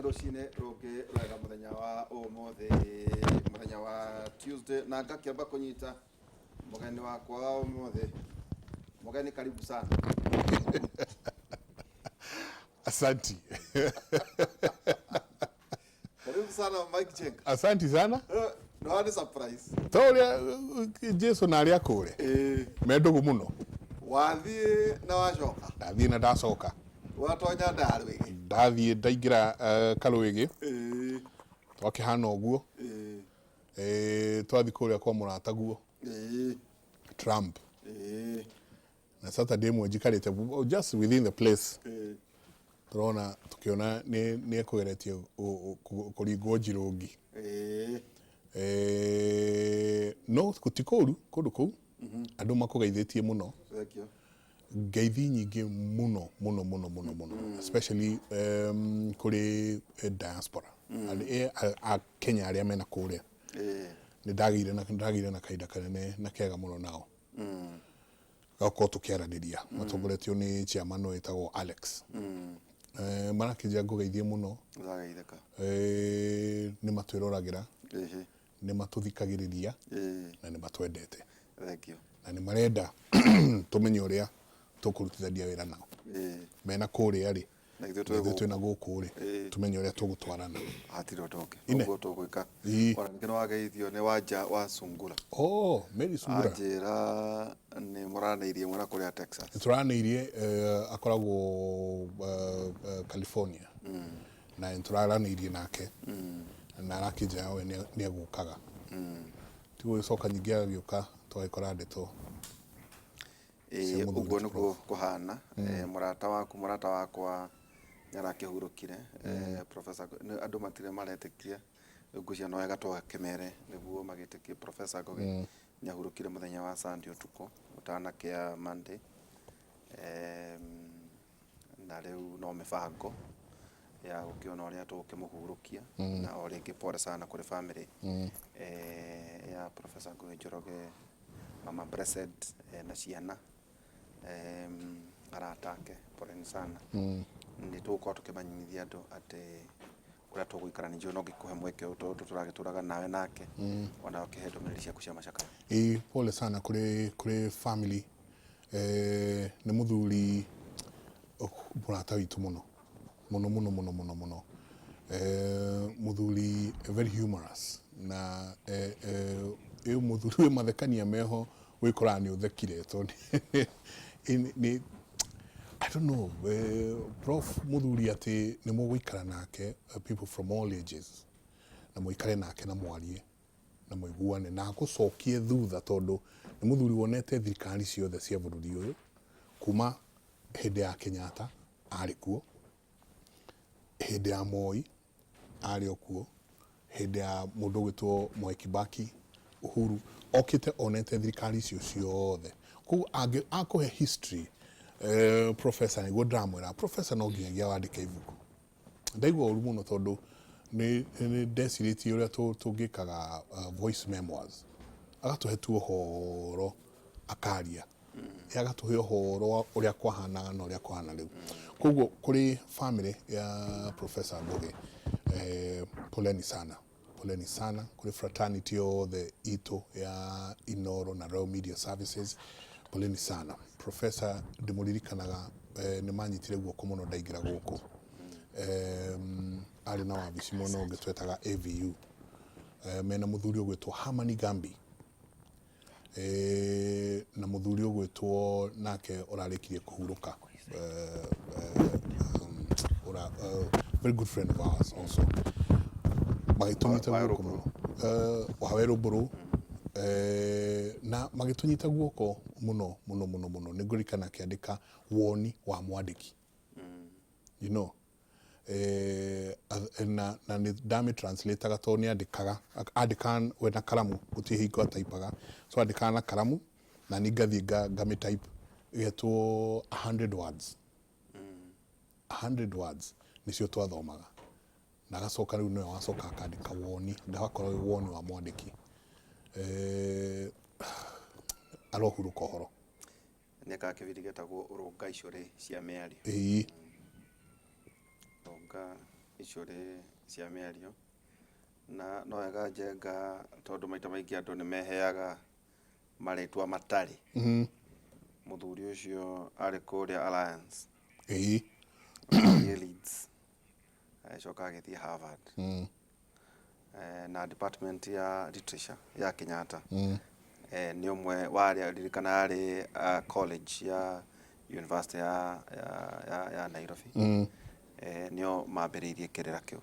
Rũcinĩ rũngĩ rwega mũthenya wa ũmũthĩ, mũthenya wa Tuesday, na ngakĩamba kũnyita mũgeni wakwa wa ũmũthĩ. Mũgeni, karibu sana. Asanti. Karibu sana, Mike Jenga. Asanti sana. No nĩ surprise. Ta ũrĩa Jesu na arĩa akũre me ndũgũ mũno. Wathiĩ na wacoka. Ndathiĩ na ndacoka. Watonya ndarwĩgĩ. Ndathiĩ ndaingĩra karwĩgĩ, twakĩhana ũguo. Twathiĩ kũrĩa kwa mũrataguo Trump. Na Saturday ĩmwe njikarĩte just within the place, tũrona tũkĩona nĩ ekũgeretie kũringwo njirũngi. No ti kũru kũndũ kũu, andũ makũgeithĩtie mũno. Thank you. Ngeithi nyingĩ mũno mũno mũno mũno mũno, especially kũrĩ diaspora, a Kenya arĩa mena kũrĩa. Nĩ ndagĩire na kahinda kanene na kega mũno nao, gakorwo tũkĩaranĩria matongoretio nĩ chairman wĩtagwo Alex. Marakĩnjĩra ngũgeithie mũno. Ndagaithĩka. Nĩ matwĩroragĩra, nĩ matũthikagĩrĩria na nĩ matwendete. Thank you. Na nĩ marenda tũmenye ũrĩa tũkũrutithania wĩra nao mena kũrĩa rĩ, na ithuĩ na ithuĩ twĩ twĩna gũkũ rĩ, tũmenye ũrĩa tũgũtwarana. Hatirĩ ũndũ ũngĩ. Ine. Ũguo tũgwĩka. Ona ningĩ nĩ wageithio nĩ Wanja wa Sungura. Oh, Mary Sungura. Anjĩra nĩ mũranĩirie mwena kũrĩa Texas. Tũranĩirie, akoragwo California, na nĩ tũraranĩirie nake na arakĩnjĩra we nĩ egũkaga, ti gũgĩcoka ningĩ agagĩũka tũgagĩkora ndeto cia mũthuri ũguo ti nĩguo prof. Kũhana. Mũrata waku, mũrata wakwa nĩ arakĩhurũkire, Professor. Andũ matirĩ maretĩkia. Rĩu ngwĩciria no wega tũgakĩmere nĩguo magĩtĩkie. Professor Ngugi nĩ ahurũkire mũthenya wa Sunday ũtukũ ũtanakĩa Monday. Na rĩu no mĩbango ya gũkĩona ũrĩa tũgũkĩmũhurũkia. Na o rĩngĩ pole sana kũrĩ family ya Professor Ngugi Njoroge, Mama Blessed, na ciana, arata ake, poleni sana. Nĩ tũgũkorwo tũkĩmanyithia andũ atĩ ũrĩa tũgũikara. Nĩ njũĩ no ngĩkũhe mweke ũyũ tondũ tũragĩtũraga nawe nake, ona ũkĩhe ndũmĩrĩri ciaku cia macakaya. Ĩĩ, pole sana kũrĩ family. Nĩ mũthuri mũrata witũ mũno mũno mũno mũno mũno mũno, mũthuri very humorous na ĩ mũthuri wĩ mathekania meho, wĩkoraga nĩ ũthekire tondũ nĩ I don't know, prof mũthuri atĩ nĩ mũgũikara nake, people from all ages, na mũikare nake na mwarie na mũiguane na agũcokie thutha, tondũ nĩ mũthuri wonete thirikari ciothe cia bũrũri ũyũ. Kuma hĩndĩ ya Kenyatta arĩ kuo, hĩndĩ ya Moi arĩ o kuo, hĩndĩ ya mũndũ ũgwĩtwo Mwai Kibaki, Uhuru, okĩte onete thirikari icio ciothe. Koguo akũhe history, professor, nĩguo ndĩramwĩra professor no nginyagia wandĩke ibuku. Ndaigua ũru mũno tondũ nĩ ndecirĩtie ũrĩa tũngĩkaga voice memoirs, agatũhe tu ũhoro, akaria, agatũhe ũhoro wa ũrĩa kwahanaga na ũrĩa kũhana rĩu. Koguo kũrĩ family ya Professor Ngugi, poleni sana, poleni sana. Kũrĩ fraternity yothe itũ ya Inoro na Royal Media Services, poleni sana. Professor ndĩmũririkanaga, nĩ manyitire guoko mũno ndaingĩra gũkũ. Arĩ na wabici mwena ũngĩ twetaga AVU, mena mũthuri ũgwĩtwo Hamani Gambi, na mũthuri ũgwĩtwo nake ũrarĩkirie kũhurũka, very good friend of ours also, magĩtũnyita guoko mũno, Wawerũ Mbũrũ, na magĩtũnyita guoko mũno mũno mũno mũno. Nĩ ngũririkana akĩandĩka woni wa mwandĩki, na nĩ ndamĩ translate-aga tondũ nĩ andĩkaga, andĩkaga we na karamu, gũtirĩ hingo ataipaga, so andĩkaga na karamu na niĩ ngathiĩ ngamĩ type, ĩgetwo 100 words. 100 words nĩcio twathomaga, na agacoka rĩu nĩwe wacoka akandĩka woni, ndagakorwo wĩ woni wa mwandĩki. Arohurũka ũhoro. Nĩ ekaga kĩbindi gĩtagwo Ũrũnga Icũrĩ cia Mĩario. Ũrũnga. icũrĩ cia mĩario. Na no wega Njenga, tondũ maita maingĩ andũ nĩ meheaga marĩtwa matarĩ. Mũthuri ũcio arĩ kũrĩa Alliance. Agĩthiĩ Leeds, agĩcoka agĩthiĩ Harvard. Na department ya literature ya Kenyatta. Nĩ ũmwe wa arĩa ririkana arĩ college ya University ya Nairobi. Nĩo mambĩrĩirie kĩrĩra kĩu.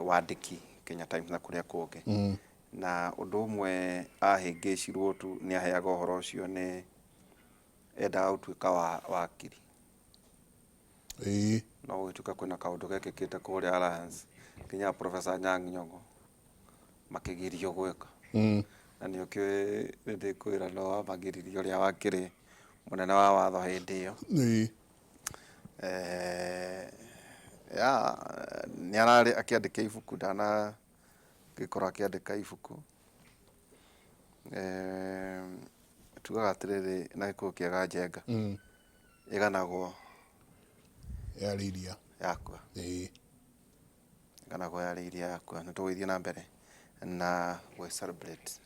Wandĩki Kenya Times na kũrĩa kũngĩ. Na ũndũ ũmwe ahĩngĩcirwo tu nĩ aheaga ũhoro ũcio, nĩ endaga gũtuĩka wa wakiri. No gũgĩtuĩka kwĩna kaũndũ gekĩkĩte kũrĩa Alliance nginya Professor Anyang' Nyong'o makĩgirio gwĩka. Na nĩ ũkĩũĩ nĩ ndĩkwĩra no wamagiririe ũrĩa wakĩrĩ mũnene wa watho hĩndĩ ĩyo. Ya nĩ ararĩ akĩandĩka ibuku, ndanagĩkorwo akĩandĩka ibuku. Tugaga atĩrĩrĩ na Gĩkũyũ kĩega, Njenga, ĩganagwo yarĩ iria yakua. Ĩganagwo yarĩ iria yakua. Nĩ tũgũgĩthiĩ na mbere na gwĩ celebrate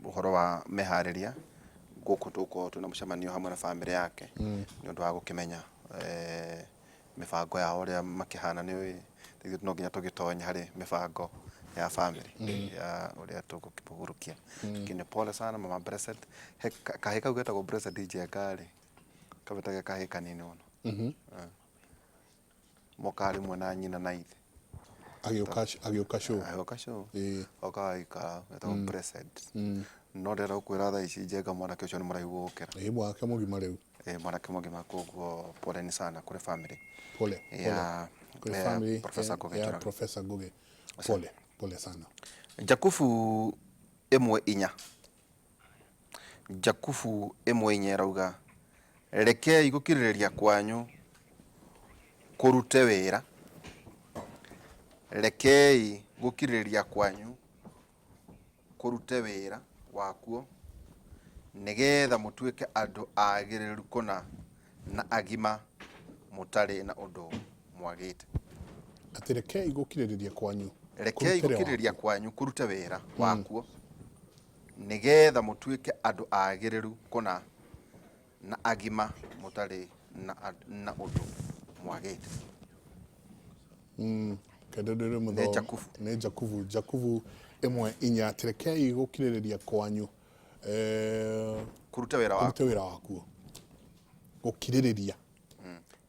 ũhoro wa meharĩria gũkũ. Tũgũkorwo twĩna mũcemanio hamwe na bamĩrĩ yake nĩ ũndũ wa gũkĩmenya mĩbango yao ũrĩa makĩhana. Nĩ ũĩ ithuĩ no nginya tũgĩtonye harĩ mĩbango ya bamĩrĩ ya ũrĩa tũgũkĩmũgurukia. Lakini pole sana mama Blessed. He kahĩ kau getagwo Blessed Njenga rĩ, kabete ge kahĩ kanini mũno. Mokaga rĩmwe na nyina na ithe. Agĩũka show. Agĩũka show. Okaga agĩikara, getagwo Blessed. No ndĩrenda gũkwĩra thaa ici, Njenga, mwanake ũcio nĩ mũraihu gũgũkĩra. Ĩĩ, mwanake mũgima rĩu. Ĩĩ, mwanake mũgima. Koguo poleni sana kũrĩ family Pole pole ya kũrĩ ya family Professor Ngugi ya Njoroge. Professor Ngugi, pole pole sana. Jakubu 1:4, Jakubu 1:4 ĩrauga, "Rekei gũkirĩrĩria kwanyu kũrute wĩra, rekei gũkirĩrĩria kwanyu kũrute wĩra wakuo, nĩgetha mũtuĩke andũ agĩrĩru kũna na agima, mũtarĩ na ũndũ mwagĩte." Atĩ rekei gũkirĩrĩria kwanyu Rekei kũrute wĩra gũkirĩrĩria wakuo. Kwanyu kũrute wĩra wakuo, nĩgetha mũtuĩke andũ agĩrĩru kũna na agima, mũtarĩ na ũndũ mwagĩte. Kendo ndĩrĩ Nĩ mũthomo. Jakubu. Nĩ Jakubu, Jakubu 1:4, atĩ rekei gũkirĩrĩria kwanyu kũrute wĩra wakuo. Kũrute wĩra wakuo, gũkirĩrĩria.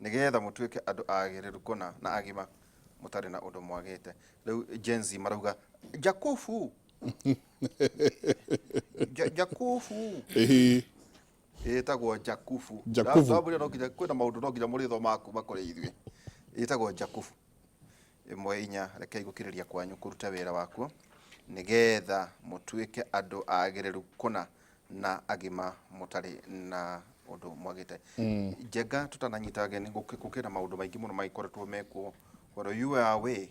Nĩgetha mũtuĩke andũ agĩrĩru kũna na agima, mũtarĩ na ũndũ mwagĩte. Rĩu Gen Z marauga Jakubu. Jakubu ĩtagwo Jakubu. Jakubu. Ndamwĩra no nginya kwĩna maũndũ no nginya mũrĩthomaga kuma kũrĩ ithuĩ. Ĩtagwo Jakubu 1:4, rekei gũkirĩrĩria kwanyu kũrute wĩra wakuo, nĩgetha mũtuĩke andũ agĩrĩru kũna na agima, mũtarĩ na ũndũ mwagĩte. Njenga, tũtananyita ageni, gũkĩra maũndũ maingĩ mũno magĩkoretwo mekuo while you were away.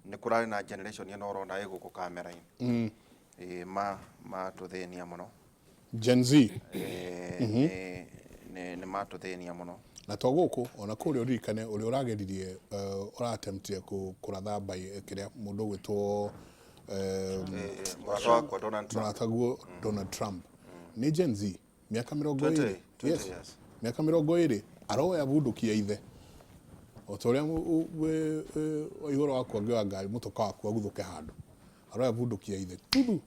Nĩ kũrarĩ na generation ĩno ũrona ĩ gũkũ kamera-inĩ. Ĩ, matũthĩnia mũno. Gen Z. Nĩ matũthĩnia mũno. Na to gũkũ, ona kũrĩa ũririkane ũrĩa ũrageririe, ũratemptire kũratha mbai kĩrĩa mũndũ ũgwĩtwo Mũrata wakwa Donald Trump. Mũrataguo Donald Trump nĩ Gen Z, mĩaka mĩrongo 20, ĩrĩ. 20 Yes. years. Mĩaka 20 aroya bunduki ya ithe, o ta ũrĩa igũrũ waku angĩoya ngari mũtoka waku aguthũke handũ, aroya bunduki ya ithe tuthu.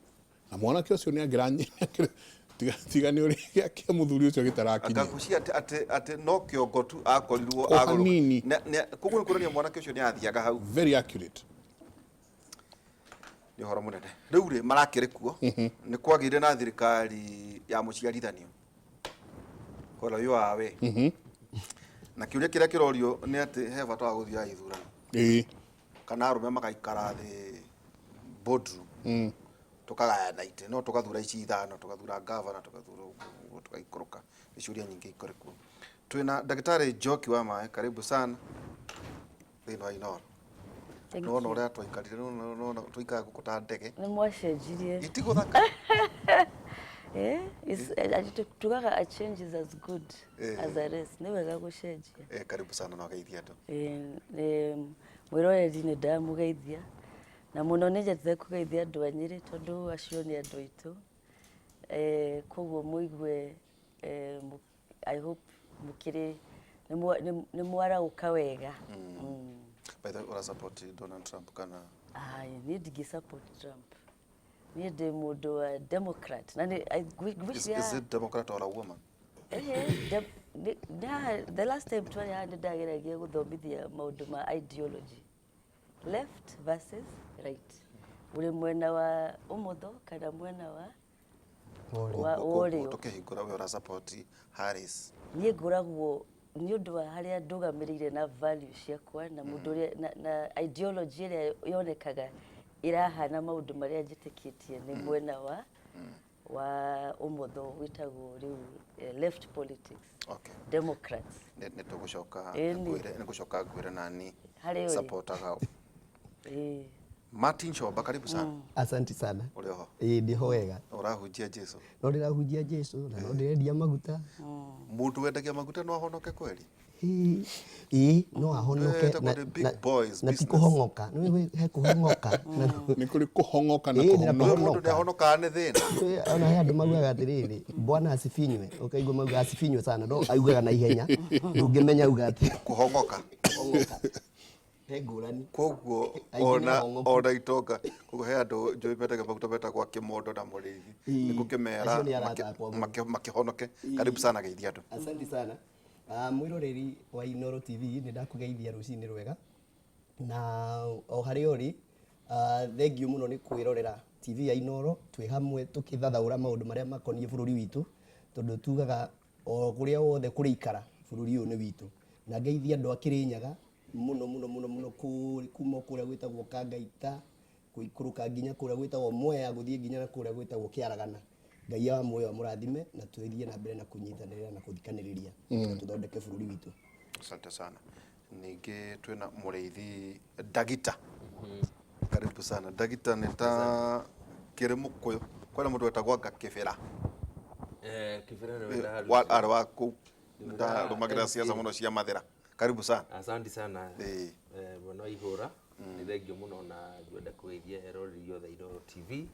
Na mwanake ũcio nĩ angĩra tiga nĩ ũrĩa kĩa mũthuri ũcio gĩtarakinyia. Ngakucia atĩ no kĩongo tu akorirwo O hanini. Koguo nĩ kuonania mwanake ũcio nĩ athiaga hau. Very accurate. Nĩ ũhoro mũnene. Rĩu rĩ, marakĩrĩ kuo nĩ kwagĩire na thirikari ya mũciarithanio while you are away, na kĩũria kĩrĩa kĩrorio nĩ atĩ he bata wa gũthiaga ithurano kana arũme magaikara thĩ boardroom, tũkagayana itĩ, no tũgathura ici ithano, tũgathura gavana, tũgathura ũguo, tũgaikũrũka. Nĩ ciũria nyingĩ ikũrĩ kuo. Twĩna Ndagĩtarĩ Njoki wa Maĩ, karibu sana thĩinĩ wa Inooro. Thank Nona you. ũrĩa twaikarire, nona tũikaraga gũkũ ta ndege. Nĩ mwacenjirie. Itigũthaka. Tugaga a change is as good as a rest. Nĩ wega gũcenjia. Karibu sana na ũgeithie andũ. Mwĩroreri nĩ ndamũgeithia na mũno nĩ nyendete kũgeithia andũ a Nyĩrĩ tondũ acio nĩ andũ aitũ. Koguo mũigue, I hope mũkĩrĩ nĩ mwaraũka wega. By the way, ũra support Donald Trump kana? Ai, niĩ ndingĩ support Trump. Niĩ ndĩ mũndũ wa Democrat na nĩ ngwĩciria. Is it Democrat or a woman? The last time twarĩ haha nĩ ndageragia gũthomithia maũndũ ma ideology, left versus right, ũrĩ mwena wa ũmotho kana mwena wa ũrĩo. Tũkĩhingũra, we ũra support Harris? Niĩ ngoragwo nĩ ũndũ wa harĩa ndũgamĩrĩire na value ciakwa na mũndũ ũrĩa na ideology ĩrĩa yonekaga ĩrahana maũndũ marĩa njĩtĩkĩtie nĩ mwena wa ũmotho, wĩtagwo rĩu left politics. Democrats. Nĩ tũgũcoka Ĩni. ngwĩre, nĩ gũcoka ngwĩre nani Harĩ ũrĩ. supportaga. Martin Shomba, karibu sana. Asanti sana. Ũrĩ oho? Ĩĩ, ndĩho wega. Ũrahunjia Jesu? No ndĩrahunjia Jesu na no ndĩrendia maguta. Mũndũ wendagia maguta no ahonoke kweli? Ĩĩ, no ahonoke. Etagwo the big boys na ti business. Kũhong'oka. Nĩ he kũhong'oka na Nĩ kũrĩ kũhong'oka na Ĩĩ, na kũhonoka. Mũndũ nĩ ahonokaga nĩ thĩna. Ona he andũ maugaga atĩrĩrĩ, "Bwana asifinywe," ũkaigua mauga "asifinywe sana", no augaga na ihenya ndũngĩmenya auga atĩ. Kũhong'oka. Kũhong'oka he ngũrani. Koguo Aingĩ nĩ ona ahong'oku. Ona itonga, koguo he andũ njũĩ mendagia maguta metagwo Kĩmondo na Mũrĩithi. Ĩĩ, nĩ gũkĩmera acio nĩ arata akwa mũno. Makĩhonoke. Karibu sana, geithia andũ. Asante sana. Mwĩroreri wa Inooro TV, nĩ ndakũgeithia rũcinĩ rwega na o harĩa ũrĩ, thengiũ mũno nĩ kwĩrorera TV ya Inooro. Twĩ hamwe tũkĩthathaũra maũndũ marĩa makoniĩ bũrũri witũ, tondũ tugaga o kũrĩa wothe kũrĩikara bũrũri ũyũ nĩ witũ. Na ngeithia andũ a Kĩrĩnyaga mũno mũno mũno mũno, kuma kũrĩa gwĩtagwo Kangaita gũikũrũka nginya kũrĩa gwĩtagwo Mwea, gũthiĩ nginya na kũrĩa gwĩtagwo Kĩaragana. Ngai wa muoyo amũrathime na twĩthiĩ na mbere na kũnyitanĩra na gũthikanĩrĩria na tũthondeke bũrũri witũ. Asante sana. Ningĩ twĩna Mũrĩithi Ndagita, karibu sana Ndagita. Nĩ ta kĩrĩ mũkũyũ, kwĩna mũndũ wetagwo anga Kĩbĩra. Kĩbĩra nĩwe Arĩ wa kũu, ndarũmagĩrĩra siasa mũno cia Mathĩra. Karibu sana. Asante sana. Mwena wa ihũra nĩ thengio mũno na ngwenda kũgeithia eroreri othe a Inooro TV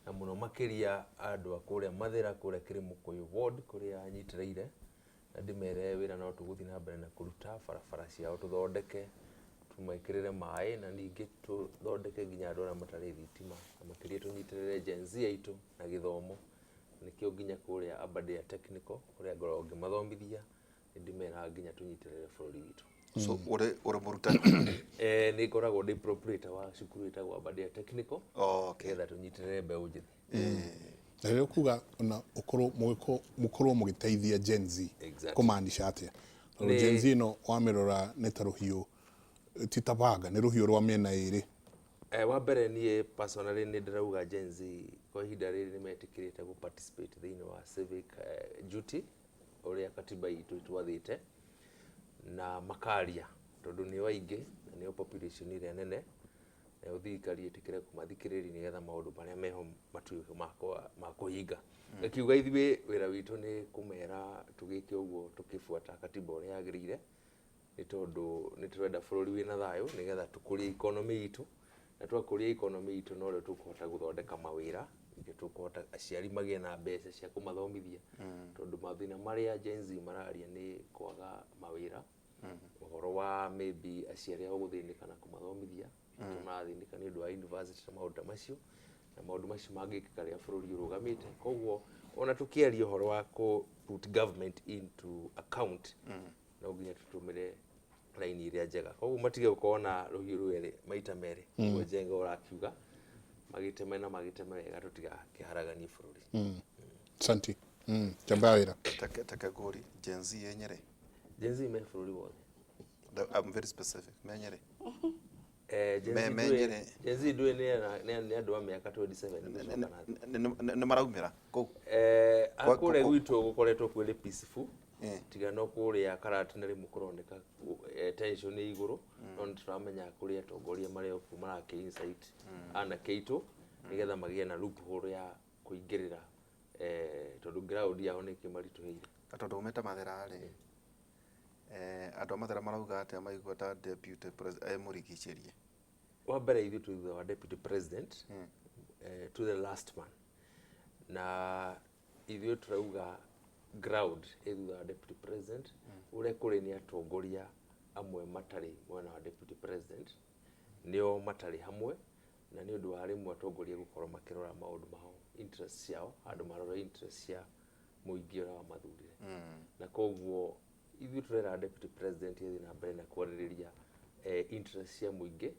na mũno makĩria andũ a kũrĩa Mathĩra, kũrĩa Kĩrĩmũkũyũ ward kũrĩa nyitĩrĩire, na ndĩmere wĩra no tũgũthiĩ na mbere na kũruta barabara ciao, tũthondeke, tũmekĩrĩre maĩ na ningĩ tũthondeke nginya andũ arĩa matarĩ thitima, na makĩria tũnyitĩrĩre Gen Z aitũ na gĩthomo. Nĩkĩo nginya kũrĩa Aberdare Technical kũrĩa ngoragwo ngĩmathomithia nĩ ndĩmeraga nginya tũnyitĩrĩre bũrũri witũ. So ũrĩ mũrutani? Nĩ ngoragwo ndĩ proprietor wa cukuru ĩtagwo Aberdare Technical nĩgetha tũnyitĩrĩre mbeũ njĩthĩ. Na rĩrĩa ũkuga ona ũkorwo mũkorwo mũgĩteithia Gen Z, kũmaanisha atĩa? Tondũ Gen Z ĩno wamĩrora nĩ ta rũhiũ, ti ta banga, nĩ rũhiũ rwa mĩena ĩrĩ. Wa mbere niĩ personally nĩ ndĩrauga Gen Z kwa ihinda rĩrĩ nĩ metĩkĩrĩte gũ participate thĩinĩ wa civic duty ũrĩa katiba itũ ĩtwathĩte na makaria, tondũ nĩo aingĩ na nĩo population ĩrĩa nene, nayo thirikari ĩtĩkĩre kũmathikĩrĩria nĩgetha maũndũ marĩa meho matuĩke ma kũhinga. Ngakiuga ithuĩ wĩra witũ nĩ kũmera tũgĩke ũguo tũkĩbuata katiba ũrĩa yagĩrĩire, nĩ tondũ nĩ tũrenda bũrũri wĩna thayũ nĩgetha tũkũrie economy itũ, na twakũria economy itũ norĩo tũkũhota gũthondeka mawĩra, nĩkĩo tũkũhota aciari magĩe na mbeca cia kũmathomithia, tondũ mathĩna marĩa Gen Z mararia nĩ kwaga mawĩra, ũhoro wa maybe aciari ao gũthĩnĩka na kũmathomithia, nĩkĩo marathĩnĩka nĩ ũndũ wa university na maũndũ ta macio, na maũndũ macio mangĩkĩka rĩrĩa bũrũri ũrũgamĩte. Koguo ona tũkĩaria ũhoro wa kũ put government into account, no nginya tũtũmĩre raini ĩrĩa njega, koguo matige gũkorwo na rũhiũ rwerĩ maita merĩ. Ũguo Njenga ũrakiuga magĩteme na magĩteme wega tũtigakĩharaganie bũrũri. Asante. Chamba wĩra. Take ngũri Gen Z ĩ Nyĩrĩ? Gen Z me bũrũri wothe. I'm very specific, me Nyĩrĩ? Gen Z Me Nyĩrĩ. Gen Z ndũĩ nĩ andũ a mĩaka 27 gũcoka na thĩ. Nĩ maraumĩra kũu? Kũrĩa gwitũ gũkoretwo kwĩrĩ peaceful, tiga no kũrĩa Karatina rĩmwe kũroneka tension ĩ igũrũ, no nĩ tũramenya kũrĩ atongoria marĩ o kuo marakĩ incite anake aitũ nĩgetha magĩe na loophole ya kũingĩrĩra. Tondũ ground yao nĩ ĩkĩmaritũhĩire. Na tondũ umĩte Mathĩra rĩ, andũ a Mathĩra marauga atĩa maigua ta deputy president mũrigicĩrie? Wa mbere ithuĩ twĩ thutha wa deputy president to the last man, na ithuĩ tũrauga ground ĩ thutha wa deputy president. Ũrĩa kũrĩ nĩ atongoria amwe matarĩ mwena wa deputy president, nĩo matarĩ hamwe, na nĩ ũndũ wa rĩmwe atongoria gũkorwo makĩrora maũndũ mao, interest ciao, handũ marore interest cia mũingĩ ũrĩa wamathurire. Na koguo ithuĩ tũrera deputy president athiĩ na mbere na kwarĩrĩria interest cia mũingĩ,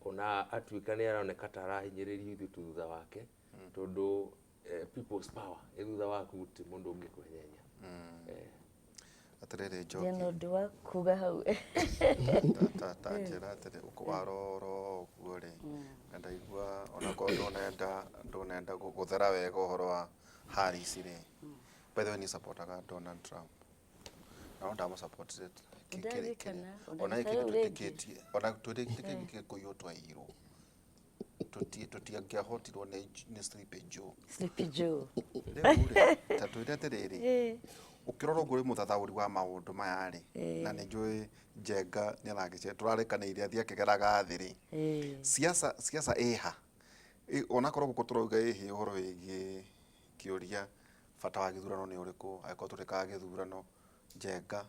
ona atuĩka nĩ aroneka ta arahinyĩrĩrio, ithuĩ tu thutha wake, tondũ people's power ĩ thutha waku, gũtirĩ mũndũ ũngĩkwenyenya. Atĩrĩrĩ, Ndĩ na Njoki, ũndũ wa kuga hau. Ta njĩra atĩrĩ, warora ũguo rĩ, na ndaigua onakorwo ndũnenda gũthera wega ũhoro wa Harris rĩ, by the way, niĩ supportaga Donald Trump na no ndamũsupportire. Ndarikana, ona ona ta gĩkĩ rĩu rĩngĩ. twĩtĩkĩtie, ona twĩtĩkĩtie Gĩkũyũ twairwo tũtiangĩahotirwo nĩ Sleepy Joe. Sleepy Joe. Rĩu rĩ, ta twĩre atĩrĩrĩ, ũkĩrora ũguo ũrĩ mũthathaũri wa maũndũ maya rĩ, na nĩ njũĩ Njenga nĩ aragĩce tũrarĩkanĩire athiĩ akĩgeraga thĩ rĩ, siasa ĩha? Onakorwo gũkũ tũrauga ĩhĩ ũhoro wĩgiĩ kĩũria bata wa gĩthurano nĩ ũrĩkũ, angĩkorwo tũrĩkaga gĩthurano Njenga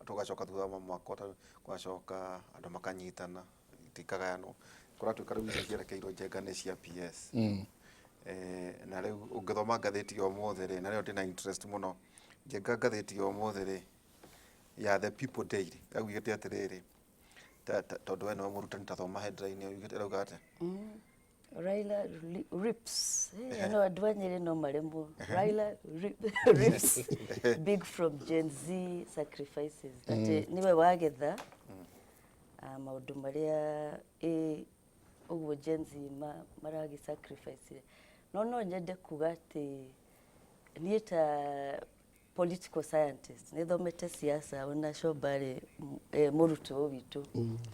tũgacoka thutha wa mwaka ũtarĩ gũgacoka andũ makanyitana itikagayanwo, kũratuĩka rĩu icio cierekeirwo Njenga nĩ cia PS. Na rĩu ũngĩthoma ngathĩti ya ũmũthĩ rĩ, na rĩo ndĩna interest mũno Njenga, ngathĩti ya ũmũthĩ rĩ ya The People Daily yaugĩte atĩrĩrĩ, tondũ we nĩwe mũrutani, ta thoma headline ĩyo, yugĩte ĩrauga atĩa? Raila rips. No andũ a Nyĩrĩ no maremwo. Raila rips big from Gen Z sacrifices. Atĩ nĩwe wagetha maũndũ marĩa ũguo Gen Z maragĩ sacrifice. No nyende kuga atĩ niĩ ta political scientist nĩ thomete siasa, ona Shombarĩ mũrutwo witũ.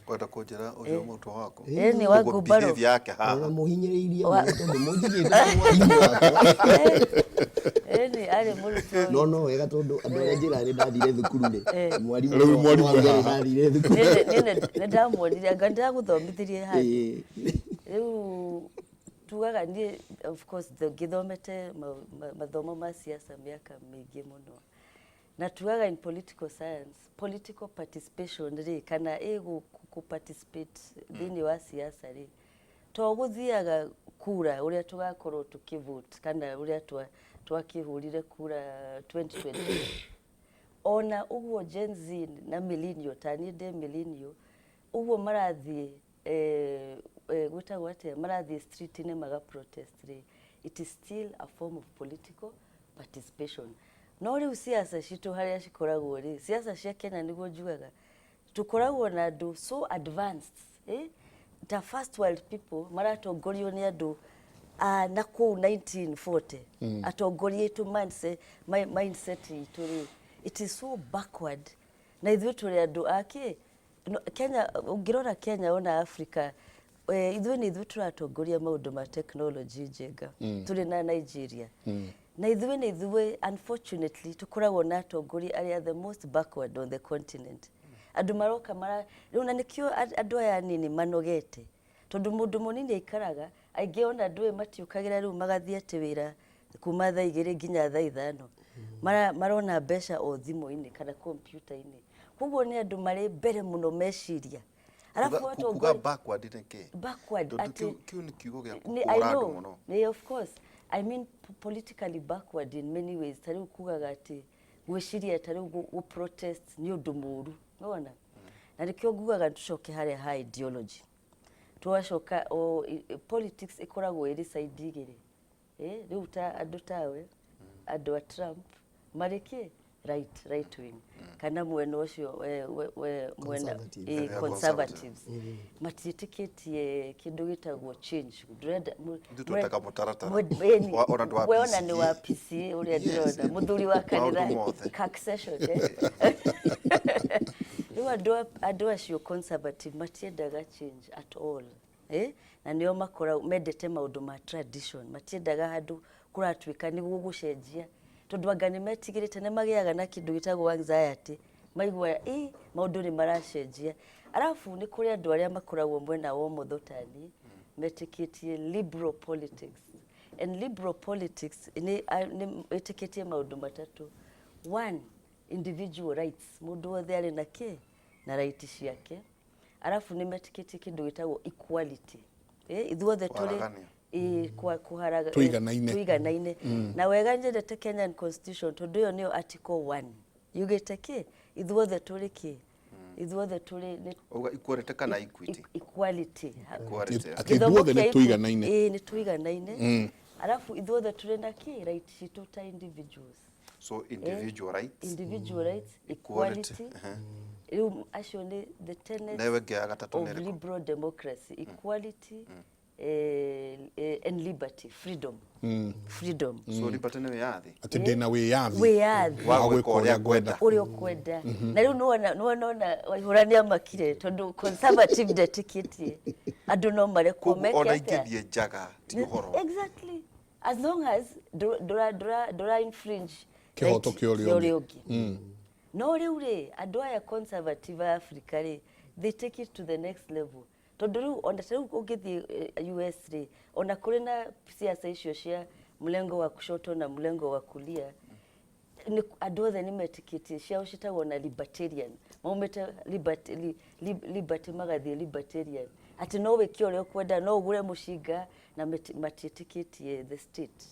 Kwenda kũnjĩra ũcio mũrutwo waku? Ĩ, nĩ wa Ũguo Ngumbarũ. behavior yake haha. Ona mũhinyĩrĩirie mũno tondũ mũnjigĩte ta mwarimũ wakwa. Ĩ, nĩ arĩ mũrutwo. No wega tondũ andũ arĩa njĩra nĩ ndathire thukuru rĩ, mwarimũ Rĩu mwarimũ no auge nĩ haha. ndathire thukuru. Nĩ ndamuonire anga ndĩragũthomithirie handũ. Rĩu tugaga niĩ of course ngĩthomete mathomo ma siasa mĩaka mĩingĩ mũno, na tugaga in political science, political participation rĩ, kana ĩ gũ participate thĩinĩ wa siasa rĩ, to gũthiaga kura ũrĩa tũgakorwo tũkĩvote kana ũrĩa twakĩhũrire kura 2020. Ona ũguo Gen Z na millennial, ta niĩ ndĩ millennial, ũguo marathiĩ gwĩtagwo atĩa, marathiĩ street-inĩ maga protest rĩ, it is still a form of political participation. No rĩu siasa citũ harĩa cikoragwo rĩ, siasa cia Kenya, nĩguo njugaga tũkoragwo na andũ so advanced, ta first world people maratongorio nĩ andũ a na kũu 1940. Atongoria aitũ mindset itũ rĩ, it is so backward, na ithuĩ tũrĩ andũ a kĩ no, Kenya, ũngĩrora Kenya ona Africa, ithuĩ nĩ ithuĩ tũratongoria maũndũ ma technology njega, tũrĩ na Nigeria, na ithuĩ nĩ ithuĩ unfortunately tũkoragwo na atongoria arĩa the most backward on the continent. Andũ maroka mara rĩu, na nĩkĩo andũ aya anini manogete, tondũ mũndũ mũnini aikaraga aingĩ ona andũ ĩ matiũkagĩra rĩu magathiĩ atĩ wĩra kuma thaa 2 nginya thaa 5. Marona mbeca o thimũ-inĩ kana kompiuta-inĩ, koguo nĩ andũ marĩ mbere mũno meciria. Arabu Kuga backward nĩ kĩ? Backward. Tondũ Atĩ kĩu nĩ kiugo gĩa I kũhũra andũ know. mũno. Nĩ, of course, I mean politically backward in many ways. Ta rĩu kugaga atĩ gwĩciria ta rĩu gũ protest nĩ ũndũ mũru, nĩwona? Na nĩkĩo ngugaga tũcoke harĩa ha ideology, tũgacoka o politics ĩkoragwo ĩrĩ side igĩrĩ. Rĩu ta andũ tawe, andũ a Trump marĩ kĩ right wing kana mwena ũcio we mwena Conservative. Conservatives matiĩtĩkĩtie kĩndũ gĩtagwo change. Ndĩrenda Ithuĩ twendaga mũtaratara. Ĩni, Ona ndũ wa we ona nĩ wa PCA. PCA ũrĩa ndĩrona mũthuri wa Maũndũ kanitha mothe. succession, eh. Rĩu andũ acio conservative matiendaga change at all, eh? Na nĩo makoragwo mendete maũndũ ma tradition, matiendaga handũ Kũratuĩka nĩ gũgũcenjia, tondũ anga nĩ metigĩrĩte, nĩ magĩaga na kĩndũ gĩtagwo anxiety maigua ĩ maũndũ nĩ maracenjia. Arabu nĩ kũrĩ andũ arĩa makoragwo mwena wa ũmotho tani metĩkĩtie liberal politics, and liberal politics nĩ ĩtĩkĩtie maũndũ matatũ. One, individual rights, mũndũ wothe arĩ na kĩ na right ciake. Arabu nĩ metĩkĩtie kĩndũ gĩtagwo equality, ithuothe tũrĩ Kwaragania. Ĩ, kũharaga Tũiganaine. Tũiganaine. Na wega nyendete Kenyan Constitution, tondũ ĩyo nĩyo article 1 yugĩte kĩ ithuothe tũrĩ kĩ ithuothe tũrĩ nĩ Uga equality kana equity? Equality. Equality. Atĩ Gĩthomo ithuothe kĩa nĩ tũiganaine. Ĩ, nĩ tũiganaine, arabu ithuothe tũrĩ na kĩ right citũ ta individuals. So individual rights, individual rights, equality. Equality. Rĩu acio nĩ the tenets Na ĩyo ĩngĩ ya gatatũ of nĩ ĩrĩkũ? liberal democracy: equality, and liberty, freedom, freedom. So liberty nĩ wĩyathi. Atĩ ndĩna wĩyathi Wĩyathi. wa Wa gwĩka gwĩka ũrĩa ũrĩa ngwenda. ngwenda. Ũrĩa ũkwenda. Na rĩu nĩwona Waihũra nĩ amakire, tondũ conservative ndetĩkĩtie andũ no marekwo Koguo meke ona atĩa. ingĩthiĩ njaga ti ũhoro. Exactly, as long as ndũra infringe kĩhooto right kĩa ũrĩa kĩa ũngĩ. ũrĩa ũngĩ. No rĩu rĩ, andũ aya conservative a Africa rĩ, they take it to the next level, tondũ rĩu ona ta rĩu ũngĩthiĩ US rĩ, ona kũrĩ na siasa icio cia mlengo wa kushoto na mlengo wa kulia, nĩ andũ othe nĩ metĩkĩtie ciao citagwo na libertarian, maumĩte liberty, liberty magathiĩ libertarian, atĩ no wĩke ũrĩa ũkwenda, no ũgũre mũcinga, na matiĩtĩkĩtie the state.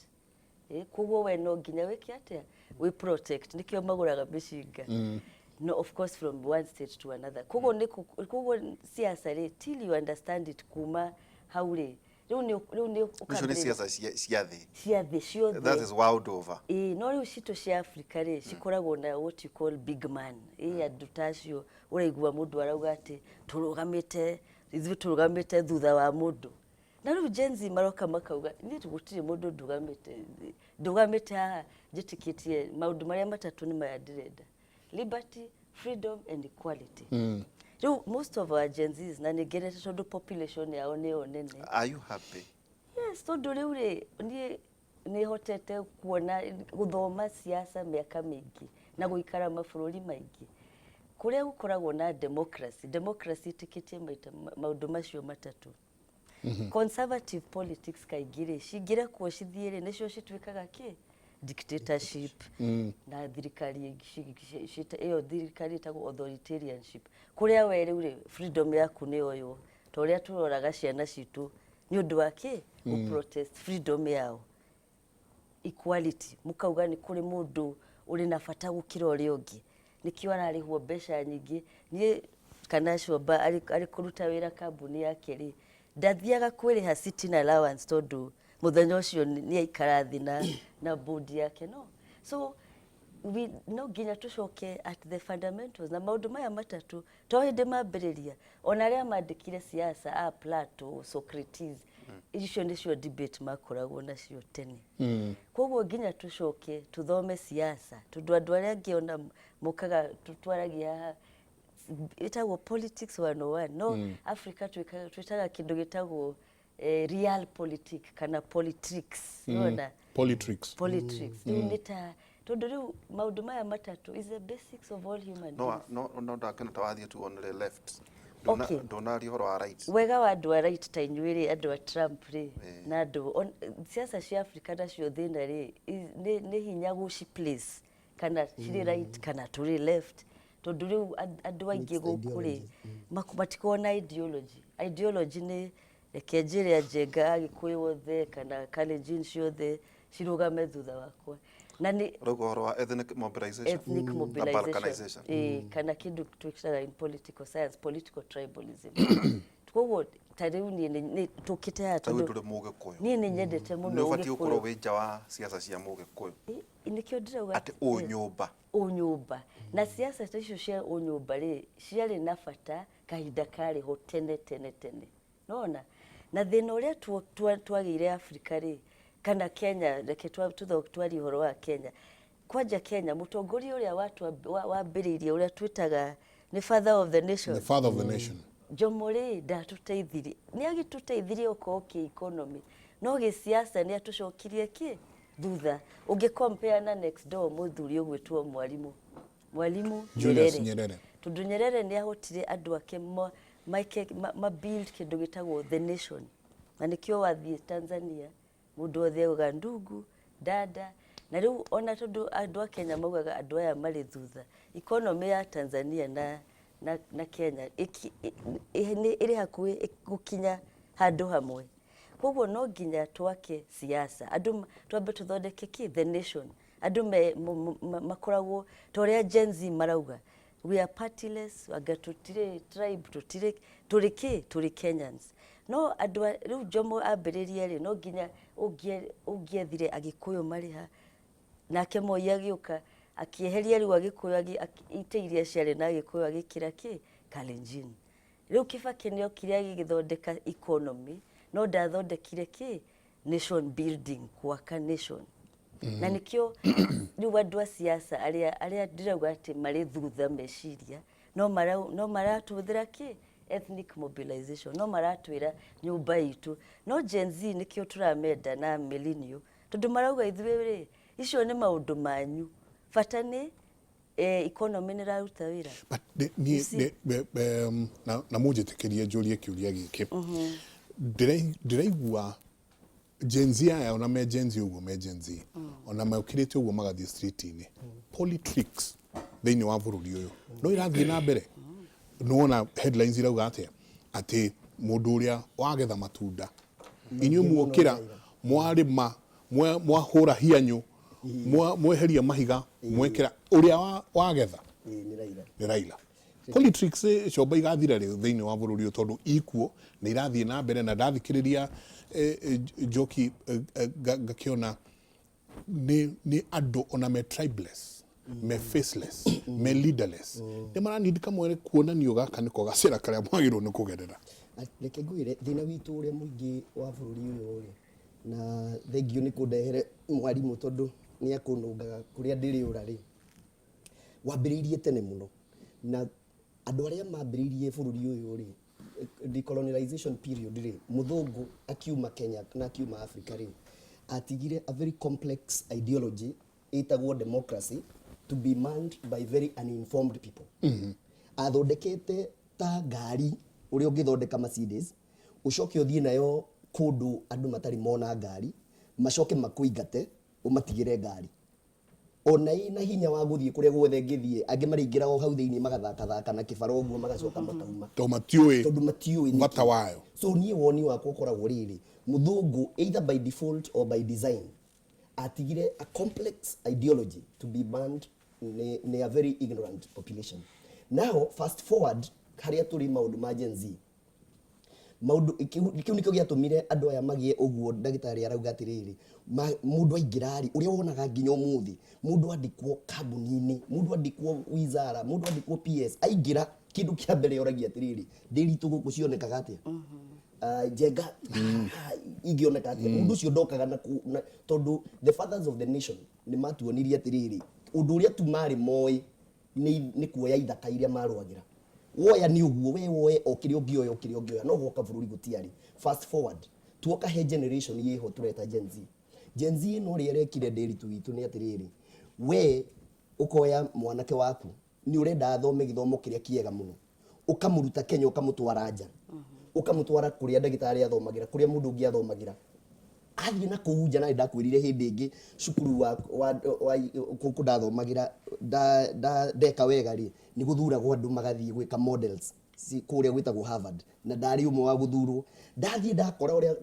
Koguo we no nginya wĩke atĩa? Wĩ protect, nĩkĩo magũraga mĩcinga. No, of course, from one state to another. Koguo nĩ koguo siasa rĩ, till you understand it kuma hau rĩ, rĩu nĩ Icio nĩ ũkambĩrĩria- siasa cia thĩ. Cia thĩ ciothe. That is world over. Ĩĩ, no rĩu citũ cia Africa rĩ, cikoragwo na what you call big man. Ĩ, andũ ta acio ũraigua mũndũ arauga atĩ tũrũgamĩte, ithuĩ tũrũgamĩte thutha wa mũndũ. Na rĩu Gen Z maroka makauga, niĩ gũtirĩ mũndũ ndũgamĩte haha, njĩtĩkĩtie maũndũ marĩa matatũ nĩ maya ndĩrenda: liberty, freedom and equality. Rĩu most of our Gen Zs, na nĩ ngenete tondũ population yao nĩyo nene. Are you happy? Yes, tondũ rĩu rĩ, niĩ nĩ hotete kuona gũthoma siasa mĩaka mĩingĩ na gũikara mabũrũri maingĩ kũrĩa gũkoragwo na democracy. Democracy ĩtĩkĩtie maita maũndũ macio matatũ. Conservative politics kaingĩ rĩ, cingĩrekwo cithiĩ rĩ, nĩcio cituĩkaga kĩ dictatorship na thirikari ĩyo thirikari ĩtagwo authoritarianship, kũrĩa we rĩu rĩ, freedom yaku nĩ yoywo, ta ũrĩa tũroraga ciana citũ nĩ ũndũ wa kĩ protest freedom yao. Equality, mũkauga nĩ kũrĩ mũndũ ũrĩ na bata gũkĩra ũrĩa ũngĩ, nĩkĩo ararĩhwo mbeca nyingĩ. Niĩ kana Comba arĩ kũruta wĩra kambuni yake rĩ, ndathiaga kwĩrĩha sitting allowance, tondũ mũthenya ũcio nĩ aikara thĩ na board yake. No so we no nginya tũcoke at the fundamentals na maũndũ maya matatũ, to hĩndĩ mambĩrĩria, ona arĩa mandĩkire siasa a Plato, Socrates, icio nĩcio debate makoragwo nacio tene. Koguo nginya tũcoke tũthome siasa, tondũ andũ arĩa angĩ ona mokaga twaragia haha ĩtagwo politics 101, no Africa twĩtaga kĩndũ gĩtagwo real politic kana politricks, nĩwona? Politricks. Politricks. Rĩu nĩ ta tondũ rĩu maũndũ maya matatũ is the basics of all human No beings. No ndakena ta wathiĩ tu on the left. Okay. Ndũnaria ũhoro wa right. Wega wa andũ a right ta inyuĩ rĩ, andũ a Trump rĩ, na andũ siasa cia Africa nacio thĩna rĩ, nĩ hinya gũci place kana cirĩ right kana tũrĩ left, tondũ rĩu andũ aingĩ Mixed gũkũ rĩ, ideologies. matikoragwo na ideology. Ideology nĩ reke njĩre Anjenga, Agĩkũyũ othe kana Kalenjin ciothe cirũgame thutha wakwa, na nĩ Ũrauga ũhoro wa ethnic mobilization. Ethnic Na mobilization. balkanization. Ĩĩ, kana kĩndũ twĩtaga in political science political tribalism. Koguo ta rĩu niĩ nĩ tũkĩte haha Ta rĩu tondũ ndũrĩ Mũgĩkũyũ. Niĩ nĩ nyendete mũno Nĩ ũbatiĩ gũkorwo Ũgĩkũyũ. wĩ nja wa siasa cia Mũgĩkũyũ. Ĩ, nĩkĩo ndĩrauga Atĩ ũnyũmba. Ũnyũmba na siasa ta icio cia ũnyũmba rĩ, ciarĩ na bata kahinda karĩ ho tene tene tene, nona na thĩna ũrĩa twagĩire Afrika rĩ, kana Kenya, reke twarie ũhoro wa Kenya kwanja. Kenya, mũtongoria ũrĩa wambĩrĩirie ũrĩa twĩtaga nĩ father of the nation, The father of the nation. Jomo rĩ, ndatũteithirie, nĩ agĩtũteithirie okorwo kĩ economy, no gĩsiasa nĩ atũcokirie kĩ Thutha ũngĩ compare na next door, mũthuri ũgwĩtwo Mwalimu Julius Nyerere. Nyerere. Tondũ Nyerere nĩ ahotire andũ ake ma build kĩndũ gĩtagwo the nation, na nĩkĩo wathiĩ Tanzania mũndũ wothe augaga ndugu dada. Na rĩu ona tondũ andũ a Kenya maugaga andũ aya marĩ thutha, economy ya Tanzania na Kenya nĩ ĩrĩ hakuhĩ gũkinya handũ hamwe. Koguo no nginya twake siasa, andũ twambe tũthondeke kĩ the nation, andũ makoragwo ta ũrĩa Gen Z marauga, "We are partyless, anga tũtirĩ tribe, tũtirĩ, tũrĩ kĩ, tũrĩ Kenyans." No andũ rĩu Jomo ambĩrĩrie rĩ, no nginya ũngĩethire Agĩkũyũ marĩ ha. Nake Moi agĩũka akĩeheria rĩu Agĩkũyũ, itĩ iria ciarĩ na Agĩkũyũ, agĩkĩra kĩ Kalenjin. Rĩu Kibaki nĩ okire agĩgĩthondeka economy, no ndathondekire kĩ nation building, gwaka nation. Na nĩkĩo rĩu andũ a siasa arĩa ndĩrauga atĩ marĩ thutha meciria, no maratũhũthĩra kĩ ethnic mobilization, no maratwĩra nyũmba itũ. No Gen Z nĩkĩo tũramenda na millennial, tondũ marauga, "Ithuĩ rĩ, icio nĩ maũndũ manyu, bata nĩ economy nĩ ĩraruta wĩra." But niĩ na mũnjĩtĩkĩrie njũrie kĩũria gĩkĩ. Ndĩraigua Gen Z aya, ona me Gen Z ũguo, me Gen Z, ona mokĩrĩte ũguo magathiĩ street-inĩ, politics thĩinĩ wa bũrũri ũyũ no irathiĩ na mbere. Nĩwona headlines irauga atĩa? Atĩ mũndũ ũrĩa wagetha matunda, inyuĩ muokĩra, mwarĩma, mwahũra hianyũ, mweheria mahiga, mwekĩra ũrĩa wagetha Ĩĩ, nĩ Raila. Nĩ Raila. Politics comba igathira rĩ thĩinĩ wa bũrũri ũyũ? Tondũ ikuo nĩ irathiĩ na mbere, na ndathikĩrĩria Njoki ngakĩona nĩ andũ ona me tribeless, me faceless, me leaderless, nĩ maranindi kamwe kuonanio gaka nĩko gacĩra karĩa mwagĩrĩirwo nĩ kũgerera. Reke ngwĩre thĩna witũ ũrĩa mũingĩ wa bũrũri ũyũ rĩ, na thengio nĩ kũndehere mwarimũ tondũ nĩ akũnũngaga kũrĩa ndĩrĩũra rĩ, wambĩrĩirie tene mũno na andũ arĩa mambĩrĩirie bũrũri ũyũ rĩ, decolonization period rĩ, mũthũngũ akiuma Kenya na akiuma Africa rĩ, atigire a very complex ideology ĩtagwo democracy to be manned by very uninformed people. Athondekete ta ngari ũrĩa ũngĩthondeka Mercedes, ũcoke ũthiĩ nayo kũndũ andũ matarĩ mona ngari, macoke makũingate ũmatigĩre ngari ona ĩna hinya wa gũthiĩ kũrĩa guothe ĩngĩthiĩ. Angĩ marĩingĩra o hau thĩinĩ magathakathaka na kĩbara ũguo, magacoka makauma. Tondũ matiũĩ tondũ matiũĩ nĩkĩ. Bata wayo. So niĩ woni wakwa ũkoragwo rĩrĩ, mũthũngũ either by default or by design atigire a complex ideology to be banned nĩ a very ignorant population. Now fast forward harĩa tũrĩ, maũndũ ma Gen Z, maũndũ kĩu nĩkĩo gĩatũmire andũ aya magĩe ũguo. Ndagĩtarĩ arauga atĩrĩrĩ, mũndũ aingĩra rĩ, ũrĩa wonaga nginya ũmũthĩ, mũndũ andĩkwo kambuni-inĩ, mũndũ andĩkwo wizara, mũndũ andĩkwo PS, aingĩra kĩndũ kĩa mbere oragia atĩrĩrĩ, "Ndĩritũ gũkũ cionekaga atĩa? Njenga ingĩoneka atĩa?" Mũndũ ũcio ndokaga na tondũ the fathers of the nation nĩ matuonirie atĩrĩrĩ, ũndũ ũrĩa tu marĩ moĩ nĩ kuoya ithaka iria marũagĩra. Woya nĩ ũguo, we woe o kĩrĩa ũngĩoya, o kĩrĩa ũngĩoya, no gwoka bũrũri gũtiarĩ. Fast forward tuoka he generation ĩho tũreta Gen Z. Gen Z ĩno ũrĩa ĩrekire ndĩritũ witũ nĩ atĩrĩrĩ, we ũkoya mwanake waku, nĩ ũrenda athome gĩthomo kĩrĩa kĩega mũno, ũkamũruta Kenya, ũkamũtwara nja, ũkamũtwara kũrĩa ndagĩtarĩ athomagĩra, kũrĩa mũndũ ũngĩ athomagĩra. Athiĩ na kũu nja, na ndakwĩrire hĩndĩ ĩngĩ cukuru wa kũkũ ndathomagĩra, ndeka wega rĩ, nĩ gũthuragwo andũ magathiĩ gwĩka models kũrĩa gwĩtagwo Harvard, na ndarĩ ũmwe wa gũthurwo. Ndathiĩ ndakora ũrĩa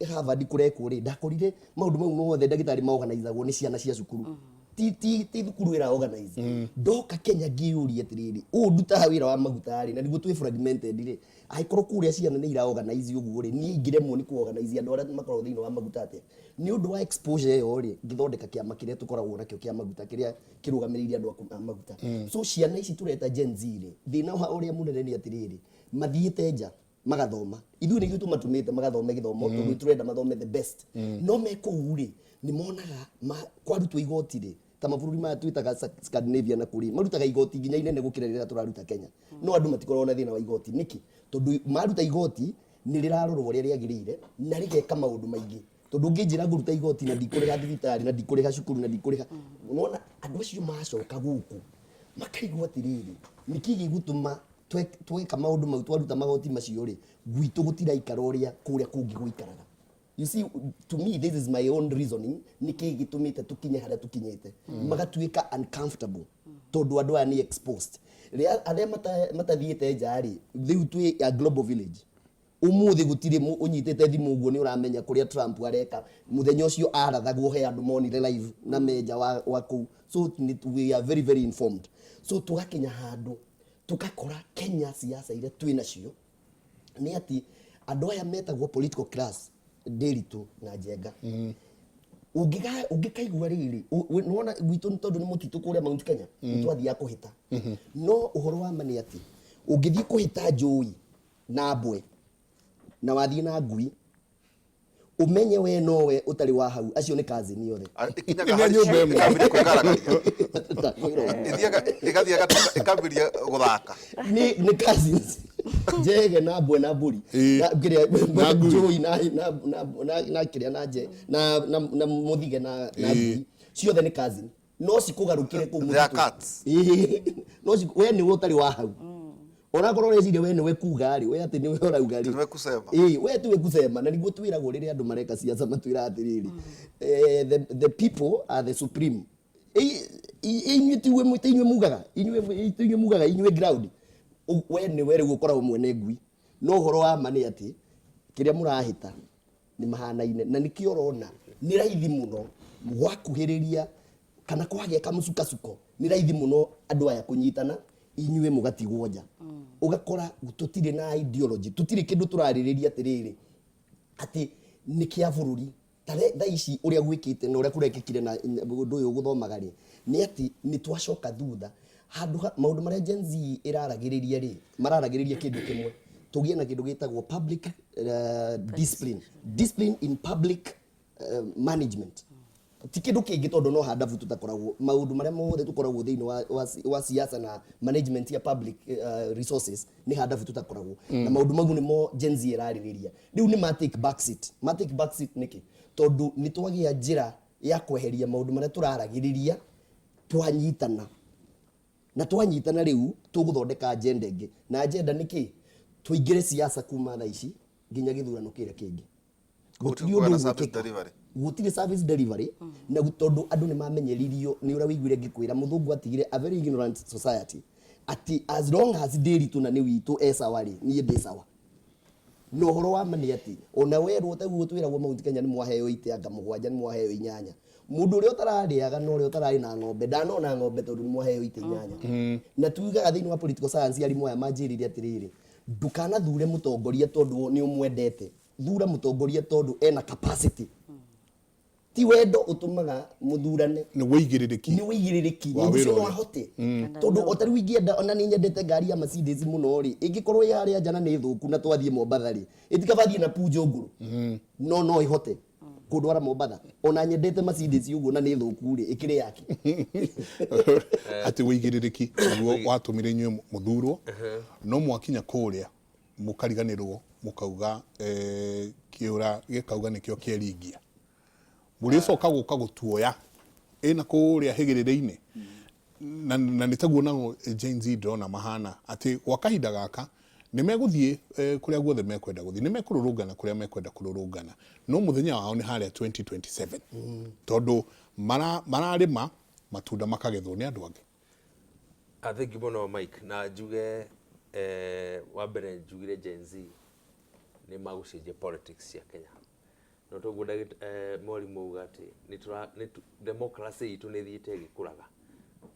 Harvard kũrekwo rĩ, ndakorire maũndũ mau mothe ndagĩtarĩ maorganizagwo nĩ ciana cia cukuru, ti thukuru ĩra organize. Ndoka Kenya ngĩyũria atĩrĩrĩ, ũũ ndutaga wĩra wa maguta rĩ, na nĩguo twĩ fragmented rĩ, angĩkorwo kũrĩa ciana nĩ ira organize ũguo rĩ, niĩ ingĩremwo nĩ ku organize andũ arĩa makoragwo thĩinĩ wa maguta atĩa? Nĩ ũndũ wa exposure ĩyo rĩ, ngĩthondeka kĩama kĩrĩa tũkoragwo nakĩo kĩa maguta, kĩrĩa kĩrũgamĩrĩire andũ a maguta. So ciana ici tũreta Gen Z rĩ, thĩna wa ũrĩa mũnene nĩ atĩrĩrĩ, mathiĩte nja magathoma, ithuĩ nĩ ithuĩ tũmatũmĩte magathome gĩthomo tondũ tũrenda mathome the best, no me kũu rĩ, nĩ monaga kwarutwo igoti rĩ, ta mabũrũri maya twĩtaga Scandinavia na kũrĩ marutaga igoti nginya inene gũkĩra rĩrĩa tũraruta Kenya, no andũ matikoragwo na thĩna wa igoti. Nĩkĩ? Tondũ maruta igoti nĩ rĩrarorwo ũrĩa rĩagĩrĩire na rĩgeka maũndũ maingĩ. Tondũ ũngĩnjĩra ngũruta igoti na ndikũrĩha thibitarĩ na ndikũrĩha cukuru na ndikũrĩha, nona andũ acio macoka gũkũ makaigua atĩrĩrĩ, nĩkĩ gĩgũtũma tweka maũndũ mau, twaruta magoti macio rĩ, gwitũ gũtiraikara ũrĩa kũrĩa kũngĩ gũikaraga? You see, to me, this is my own reasoning, nĩkĩ gĩtũmĩte tũkinye harĩa tũkinyĩte, magatuĩka uncomfortable tondũ andũ aya nĩ exposed. Rĩa arĩa matathiĩte nja rĩ, rĩu twĩ a global village. Ũmũthĩ gũtirĩ ũnyitĩte thimũ ũguo nĩ ũramenya kũrĩa Trump areka. Mũthenya ũcio arathagwo he andũ monire live na menja wa kũu. So we are very very informed. So tũgakinya handũ tũgakora Kenya siasa iria twĩ nacio nĩ atĩ andũ aya metagwo political class, Ndĩritũ na Njenga, ũngĩkaigua rĩrĩ, nĩwona gwitũ nĩ tondũ nĩ mũtitũ kũrĩa Mount Kenya, nĩ twathiaga kũhĩta. No ũhoro wa ma nĩ atĩ ũngĩthiĩ kũhĩta njũi na mbwe na wathiĩ na ngui, ũmenye we nowe ũtarĩ wa hau, acio nĩ cousin othe. Ĩkinyaga Nĩ harĩ nyũmba ĩmwe. Ĩkambĩrĩria kwĩgaragaria. Ndakwĩra ũguo. Ĩthiaga ĩgathiĩ ĩkambĩrĩria gũthaka. Nĩ cousins, njege na mbwe na mbũri na kĩrĩa Na ngui. Njũi na kĩrĩa na nje na mũthige na ngui ciothe nĩ cousin, no cikũgarũkĩre kũu They are mũtitũ. cats. Ĩĩ. No we nĩwe ũtarĩ wa hau, onakorwo ũreciria we nĩwe kuga rĩ, we atĩ nĩwe ũrauga rĩ. Nĩwe kusema. Ĩĩ, we tiwe kusema. Na nĩguo twĩragwo rĩrĩa andũ mareka siasa, matwĩra atĩrĩrĩ, the people are the supreme. Inyuĩ tiwe, ti inyuĩ mugaga, inyuĩ ti inyuĩ mugaga, inyuĩ ground. We nĩwe rĩu ũkoragwo mwene ngui. No ũhoro wa ma nĩ atĩ kĩrĩa mũrahĩta nĩ mahanaine, na nĩkĩo ũrona nĩ raithi mũno gwakuhĩrĩria kana kwagĩa kamũcukasuko, nĩ raithi mũno andũ aya kũnyitana, inyuĩ mũgatigwo nja. Ũgakora tũtirĩ na ideology, tũtirĩ kĩndũ tũrarĩrĩria atĩrĩrĩ atĩ nĩ kĩa bũrũri. Ta thaa ici ũrĩa gwĩkĩte na ũrĩa kũrekĩkire na ũndũ ũyũ gũthomaga rĩ, nĩ atĩ nĩ twacoka thutha handũ maũndũ marĩa Gen Z ĩraragĩrĩria rĩ, mararagĩrĩria kĩndũ kĩmwe, tũgĩe na kĩndũ gĩtagwo public discipline, discipline in public management. Ti kĩndũ kĩngĩ, tondũ no handabu tũtakoragwo maũndũ marĩa mothe tũkoragwo thĩinĩ wa siasa na management ya public resources, nĩ handabu tũtakoragwo na maũndũ mau nĩmo Gen Z ĩrarĩrĩria rĩu. Nĩ ma take back seat, ma take back seat. Nĩkĩ? Tondũ nĩ twagĩa njĩra ya kweheria maũndũ marĩa tũraragĩrĩria, twanyitana na twanyitana rĩu tũgũthondeka agenda ĩngĩ. Na agenda nĩ kĩ? Tũingĩre siasa kuma thaa ici nginya gĩthurano kĩrĩa kĩngĩ. Gũtirĩ Gũtirĩ ũndũ na service ũgwĩkĩka. delivery. Gũtirĩ service delivery na tondũ andũ nĩ mamenyeririo nĩ ũrĩa wĩiguire ngĩkwĩra mũthũngũ atigire a very ignorant society, atĩ as long as ndĩritũ na nĩ witũ e sawa rĩ, niĩ ndĩ sawa. Na ũhoro wa ma nĩ atĩ ona werwo taguo twĩragwo Mount Kenya nĩ mwaheo itĩ anga mũgwanja, nĩ mwaheo inyanya, mũndũ ũrĩa ũtararĩaga na ũrĩa ũtararĩ na ng'ombe ndanona ng'ombe tondũ nĩ mwaheo itĩ inyanya. Na tugaga thĩinĩ wa political science, arimũ aya manjĩrire atĩrĩrĩ, ndũkanathure mũtongoria tondũ nĩ ũmwendete, thura mũtongoria tondũ ena capacity. Ti wendo ũtũmaga mũthurane. Nĩ wĩigĩrĩrĩki. Nĩ wĩigĩrĩrĩki Wa mũndũ ũcio wĩra no ũyũ. ahote, tondũ o ta rĩu ingĩenda, ona nĩ nyendete ngari ya Mercedes mũno rĩ, ĩngĩkorwo ĩ harĩa nja na nĩ thũku na twathiĩ Mombatha rĩ, ĩtikaba thiĩ na Peugeot ngũrũ, no ĩhote kũndwara Mombatha? Ona nyendete Mercedes ũguo na nĩ thũku rĩ, ĩkĩrĩ yake. Atĩ wĩigĩrĩrĩki nĩguo watũmire inyuĩ mũthurwo, no mwakinya kũrĩa mũkariganĩrwo, mũkauga kĩũra gĩkauga nĩkĩo kĩeringia, mũrĩcoka gũka gũtuoya ĩna kũrĩa hĩgĩrĩrĩ-inĩ. Na nĩ taguo nao Gen Z ndĩrona mahana, atĩ gwa kahinda gaka nĩ megũthiĩ kũrĩa guothe mekwenda gũthiĩ, nĩ mekũrũrũngana kũrĩa mekwenda kũrũrũngana, no mũthenya wao nĩ harĩa 2027, tondũ mararĩma matunda makagethwo nĩ andũ angĩ. Ah, thank you mũno, Mike. Na njuge wa mbere njugire Gen Z nĩ magũcenjia politics cia Kenya, no toguo mwarimũ auga atĩ democracy itũ nĩ ĩthiĩte ĩgĩkũraga,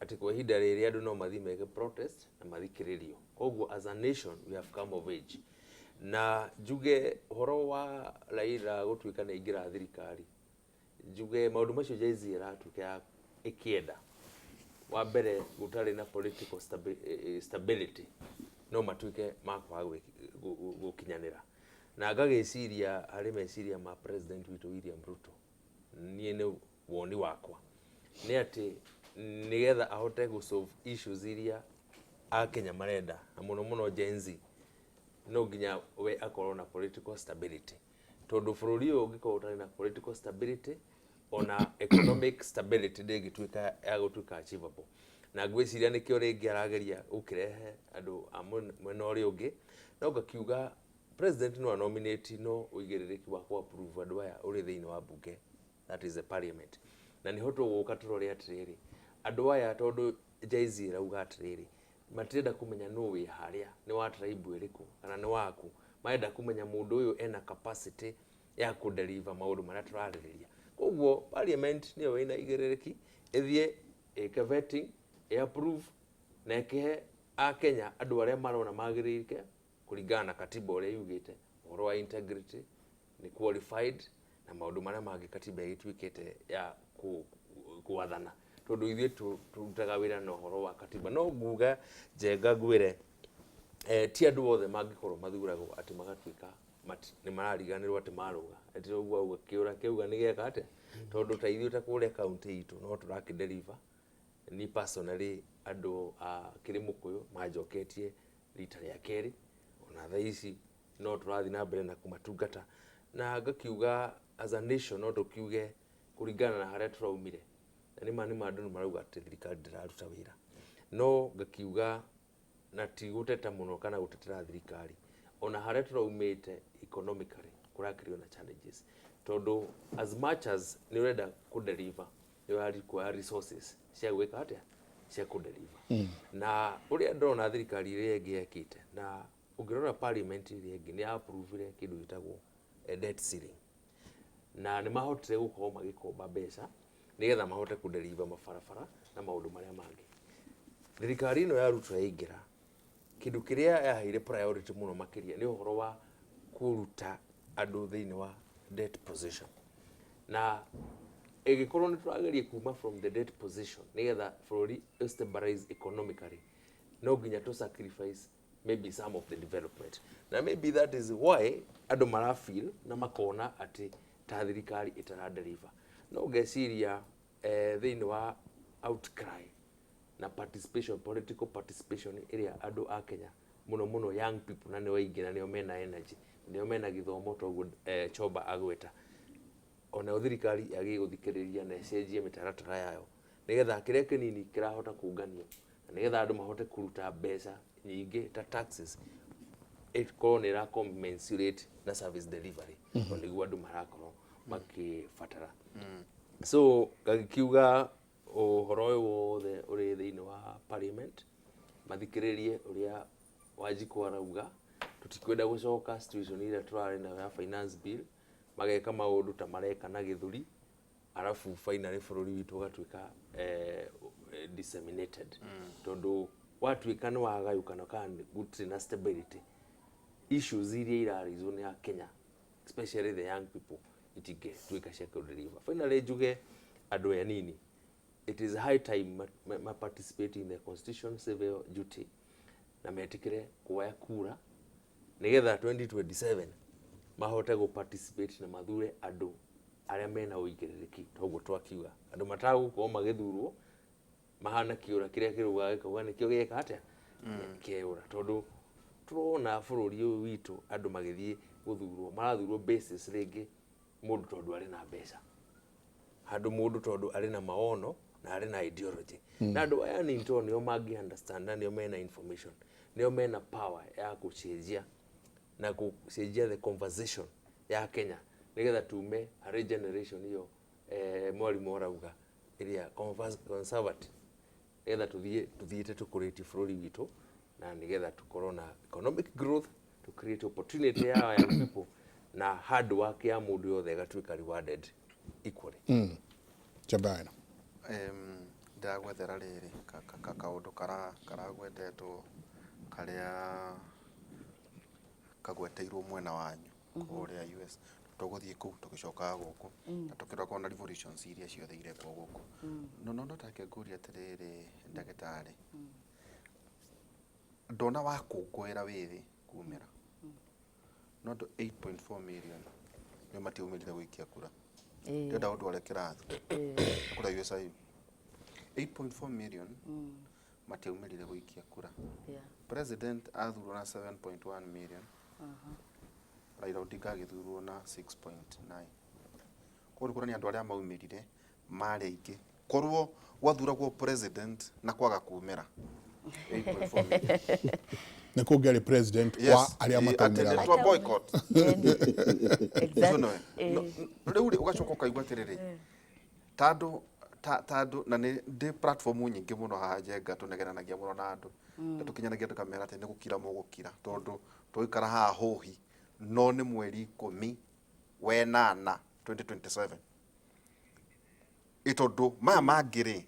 atĩ kwa ihinda rĩrĩ andũ no mathiĩ meke protest na mathikĩrĩrio. Koguo as a nation we have come of age. Na njuge ũhoro wa Raila gũtuĩka nĩ aingĩra thirikari, njuge maũndũ macio Gen Z ĩratuĩka ya ĩkĩenda, wa mbere gũtarĩ na political stability, no matuĩke ma kwaga gũkinyanĩra. Na ngagĩciria harĩ meciria ma president witũ William Ruto, niĩ nĩ woni wakwa nĩ atĩ nĩgetha ahote gũ solve issues iria akenya marenda, na mũno mũno Gen Z, no nginya we akorwo na political stability. Tondũ bũrũri ũyũ ũngĩkorwo ũtarĩ na political stability, ona economic stability ndĩngĩtuĩka ya gũtuĩka achievable. Na ngwĩciria nĩkĩo rĩngĩ arageria gũkĩrehe andũ a mwena ũrĩa ũngĩ. No ngakiuga president no anominate, no ũigĩrĩrĩki wa kũ approve andũ aya ũrĩ thĩinĩ wa bunge, that is the parliament. Na nĩho tũgũka tũrore atĩrĩrĩ, andũ aya, tondũ Gen Z ĩrauga atĩrĩrĩ, matirenda kũmenya nũ wĩ harĩa, nĩ wa tribe ĩrĩkũ kana nĩ waku. Marenda kũmenya mũndũ ũyũ ena capacity ya kũdeliver maũndũ marĩa tũrarĩrĩria. Koguo parliament nĩyo ĩna igĩrĩrĩki ĩthiĩ ĩke vetting, ĩ approve na ĩkĩhe akenya andũ arĩa marona magĩrĩire kũringana na katiba ũrĩa yugĩte ũhoro wa integrity, nĩ qualified na maũndũ marĩa mangĩ katiba ĩgĩtuĩkĩte ya gwathana, tondũ ithuĩ tũrutaga wĩra na ũhoro wa katiba. No nguga njenga ngwĩre, ti andũ othe mangĩkorwo mathuragwo atĩ magatuĩka nĩ marariganĩrwo atĩ marũga atĩ ũguo auga kĩũra kĩauga nĩ gĩeka atĩa, tondũ ta ithuĩ ta kũrĩa kaunti itũ no tũrakĩ deliver. Ni personally, andũ a Kĩrĩmũkũyũ manjoketie rita rĩa kerĩ, ona thaa ici no tũrathiĩ na mbere na kũmatungata. Na ngakiuga as a nation no tũkiuge kũringana na harĩa tũraumire, na nĩ ma nĩ ma andũ nĩ marauga atĩ thirikari ndĩraruta wĩra. No ngakiuga na ti gũteta mũno kana gũtetera thirikari, ona harĩa tũraumĩte economically kũrakĩrĩ na challenges, tondũ as much as nĩ ũrenda kũdeliver, nĩ ũra require resources cia gwĩka atĩa, cia kũdeliver. Na ũrĩa ndĩrona thirikari ĩrĩa ĩngĩ yekĩte, na ũngĩrora parliament ĩrĩa ĩngĩ nĩ approvire kĩndũ gĩtagwo debt ceiling, na nĩ mahotire gũkorwo magĩkomba mbeca nĩgetha mahote kũdeliver mabarabara na maũndũ marĩa mangĩ. Thirikari ĩno ya Ruto yaingĩra, kĩndũ kĩrĩa yaheire priority mũno makĩria nĩ ũhoro wa kũruta andũ thĩinĩ wa debt position. Na ĩgĩkorwo nĩ tũrageria kuma from the debt position nĩgetha bũrũri stabilize economically, no nginya tũ sacrifice maybe some of the development. Na maybe that is why andũ mara feel na makona atĩ ta thirikari ĩtara deliver. No ngeciria thĩinĩ wa outcry na participation, political participation ĩrĩa andũ a Kenya, mũno mũno young people, na nĩo aingĩ na nĩo mena energy, nĩo mena gĩthomo, toguo Choba agweta, onayo thirikari yagĩrĩire gũthikĩrĩria na ĩcenjie mĩtaratara yayo nĩgetha kĩrĩa kĩnini kĩrahota kũnganio na nĩgetha andũ mahote kũruta mbeca nyingĩ ta taxes ĩkorwo nĩ ĩra commensurate na service delivery, tondũ nĩguo andũ marakorwo makĩbatara. So ngagĩkiuga ũhoro ũyũ wothe ũrĩ thĩinĩ wa parliament, mathikĩrĩrie ũrĩa Wanjikũ arauga. Tũtikwenda gũcoka situation ĩrĩa tũrarĩ nayo ya finance bill, mageka maũndũ ta mareka na gĩthũri, arabu finally bũrũri witũ ũgatuĩka disseminated, tondũ watuĩka nĩ wagayũkana kana gũtirĩ na stability, issues iria irarizwo nĩ Akenya, especially the young people, itingĩtuĩka cia kũdeliver. Finally njuge andũ anini, it is high time ma participate in the constitution civil duty na metĩkĩre kuoya kura nĩgetha 2027 mahote gũ participate na mathure andũ arĩa mena ũigĩrĩrĩki. Toguo twakiuga andũ matagũkorwo magĩthurwo mahana kĩũra kĩrĩa kĩraugaga gĩkauga nĩkĩo gĩeka atĩa kĩũra, tondũ tũrona bũrũri ũyũ witũ andũ magĩthiĩ gũthurwo marathurwo basis rĩngĩ mũndũ tondũ arĩ na mbeca, handũ mũndũ tondũ arĩ na maono na arĩ na ideology. Na andũ aya nĩ tondũ nĩo mangĩ understand na nĩo mena information, nĩo mena power ya gũcenjia na gũcenjia the conversation ya Kenya nĩgetha tume harĩ generation ĩyo mwarimũ arauga ĩrĩa conservative, nĩgetha tũthiĩ tũthiĩte tũkũrĩtie bũrũri witũ na nĩgetha tũkorwo na economic growth, to create opportunity ya young people na hard work ya mũndũ yothe ĩgatuĩka rewarded equally. Chabana. Ndĩragwethera rĩrĩ kaũndũ karagwetetwo karĩa kagweteirwo mwena wanyu kũrĩa US. Tũgũthiĩ kũu tũgĩcokaga gũkũ na tũkĩrora kona revolutions iria ciothe irekwo gũkũ. No take ngũrie atĩrĩrĩ, ndagĩtarĩ, ndona wakũngũĩra wĩthĩ kumĩra, no andũ 8.4 million nĩo matiaumĩrire gũikia kura. Ndĩrenda ũndware kĩrathi kũrĩa USIU. 8.4 million matiaumĩrire gũikia kura. President athurwo na 7.1 million. Raila Odinga agĩthurwo na 6.9. Koguo nĩ kuonania andũ arĩa maumĩrire marĩ aingĩ. Korwo gwathuragwo president na kwaga kumĩra 8.4 million. Nä kå ngä arä president wa arä a Atĩ mataumä nĩ twa boycott. Exactly. Ũcio nĩwe. Rĩu rĩ ũgacoka ũkaigua atĩrĩrĩ, tandũ tandũ na nĩ ndĩ platform nyingĩ mũno haha Njenga tũnegenanagia mũno na andũ, na tũkinyanagia tũkamera atĩ nĩ gũkira mũgũkira, tondũ tũgũikara haha hũhi no nĩ mweri 18 2027, ĩ tondũ maya mangĩ rĩ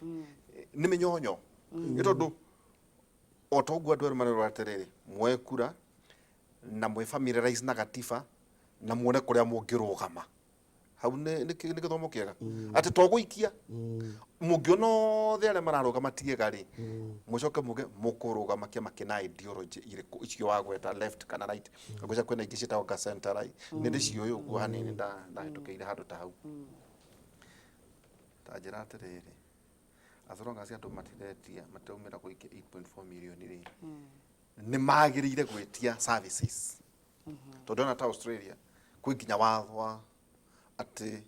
nĩ mĩnyonyo, ĩ tondũ o ta ũguo andũ erũ marerwo atĩrĩrĩ, muoe kura na mwĩ familiarize na gatiba na muone kũrĩa mũngĩrũgama hau. Nĩ gĩthomo kĩega atĩ to gũikia mũngĩona othe arĩa mararũgama tiega rĩ, mũcoke muge mũkũrũgama kĩama kĩna ideology irĩkũ, icio wagweta, left kana right. Ngwĩciria kwĩna ingĩ ciĩtagwo ka center right, nĩ ndĩciũĩ ũguo hanini, ndahĩtũkĩire handũ ta hau. Ta njĩra atĩrĩrĩ, as long as andũ matiretia, matiraumĩra gũikia 8.4 million rĩ, nĩ magĩrĩire gwĩtia services, tondũ ona ta Australia kwĩ nginya watho wa atĩ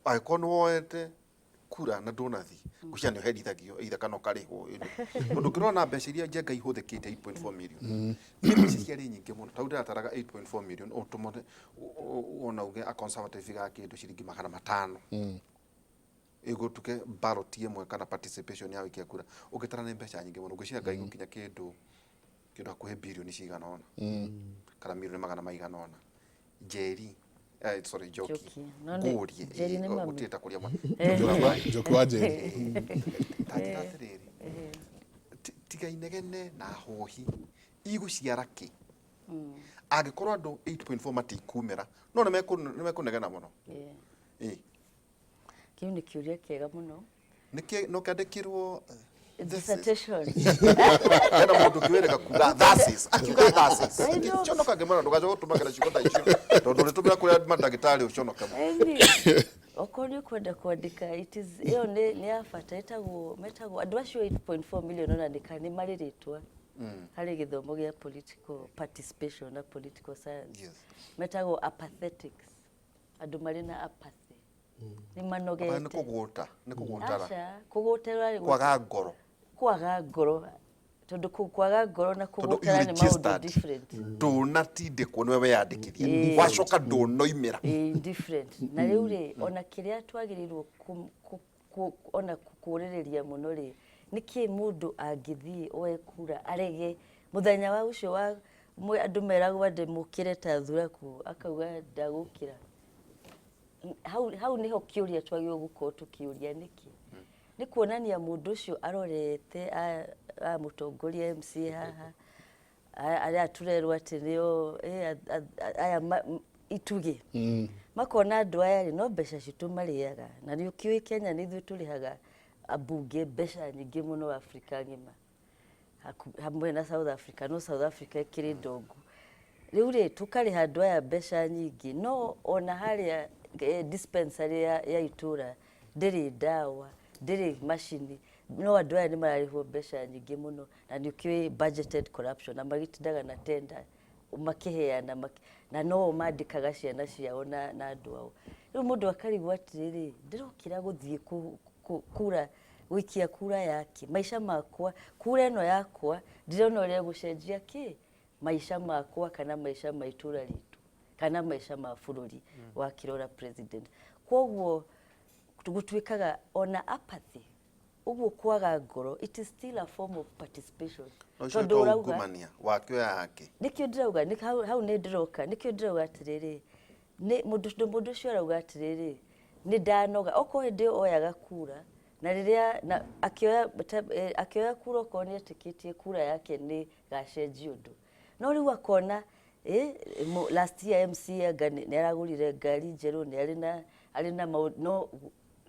angĩkorwo nĩ woete kura na ndũnathiĩ ngwĩciria nĩ ũherithagio either kana ũkarĩhwo, tondũ ũngĩrora na mbeca iria Njenga ihũthĩkĩte, 8.4 million nĩ mbeca ciarĩ nyingĩ mũno. Tau ndĩrataraga 8.4 million ũtũmone wona uge a Conservative ga kĩndũ ciringi 500 ĩgũtuke ballot ĩmwe kana participation ya gũikia kura, ũngĩtara nĩ mbeca nyingĩ mũno. Ngwĩciria Ngai gũkinya kĩndũ hakuhĩ birioni cigana ũna kana milioni magana maigana ũna. Njeri, sorry, Njoki. Njoki. No ngũrie. Njeri nĩ mami. Gũtirĩ ta kũrĩa Njoki wa Njeri. Ta njĩra atĩrĩrĩ, tiga inegene na hohi igũciara kĩ angĩkorwo andũ 8.4 matikumĩra, no nĩ mekũnegena mũno. Ĩ. Kĩu nĩ kĩũria kĩega mũno. Nĩkĩ no kĩandĩkirwo Dissertation. Hena mũndũ ũngĩ kuga thesis, akiuga thesis. I know. Conoka ngĩmwĩra ndũgacoke gũtũmagĩra ciugo ta icio, tondũ ũrĩtũmĩra kũrĩa mandagĩtarĩ ũconoke mũno. Ĩni, okorwo nĩ ũkwenda kwandĩka, it is ĩyo nĩ ya bata. Ĩtagwo, metagwo andũ acio 8.4 million, ona nĩ nĩ marĩ rĩtwa harĩ gĩthomo gĩa political participation na political science. Metagwo apathetics, andũ marĩ na apathy, nĩ Apana, nĩ manogete. Kũgũta nĩ kũgũtara. Aca, kũgũtara kwaga ngoro. Kwaga ngoro, tondũ kwaga ngoro na Tondũ kũgũtara you nĩ maũndũ registered, different. Ndũnatindĩkwo, nĩwe weyandĩkithia, wacoka ndũnoimĩra. Indifferent. Na rĩu rĩ, ona kĩrĩa twagĩrĩirwo ona kũrĩrĩria mũno rĩ, nĩkĩ mũndũ angĩthiĩ oe kura arege mũthenya wa ũcio wa andũ meragwo andĩ mũkĩre ta thuraku, akauga ndagũkĩra hau? Nĩho kĩũria twagĩrĩirwo gũkorwo tũkĩũria, nĩkĩ? Nĩ kuonania mũndũ ũcio arorete a mũtongoria MC haha, arĩa tũrerwo atĩ nĩo aya itugĩ, makona andũ aya rĩ, no mbeca citũ marĩaga. Na nĩ ũkĩũĩ Kenya nĩ ithuĩ tũrĩhaga ambunge mbeca nyingĩ mũno Afrika ng'ima, hamwe na South Africa, no South Africa ĩkĩrĩ ndongu. Rĩu rĩ, tũkarĩha andũ aya mbeca nyingĩ, no ona harĩa dispensary ya itũra ndĩrĩ ndawa, ndĩrĩ macini, no andũ aya nĩ mararĩhwo mbeca nyingĩ mũno. Na nĩ ũkĩũĩ budgeted corruption, na magĩtindaga na tender makĩheana na no mandĩkaga ciana ciao na andũ ao. Rĩu mũndũ akarigwo atĩrĩrĩ, ndĩrokĩra gũthiĩ kura, gũikia kura yake, maica makwa, kura ĩno yakwa ndĩrona ũrĩa ĩgũcenjia kĩ maica makwa kana maica ma itũra ritũ kana maica ma bũrũri wakĩrora president. Koguo gũtuĩkaga ona apathy ũguo, kwaga ngoro, it is still a form of participation. No ũcio Tondũ to ũrauga ungumania wakĩoya yake. Nĩkĩo ndĩrauga hau nĩ ndĩroka, nĩkĩo ndĩrauga atĩrĩrĩ, nĩ mũndũ ũcio arauga atĩrĩrĩ, nĩ ndanoga. Okorwo hĩndĩ ĩyo oyaga kura na rĩrĩa na akĩoya kura, okorwo nĩ etĩkĩtie kura yake nĩ gacenjia ũndũ, no rĩu akona last year MC anga nĩ aragũrire ngari njerũ, nĩ arĩ na maũndũ, no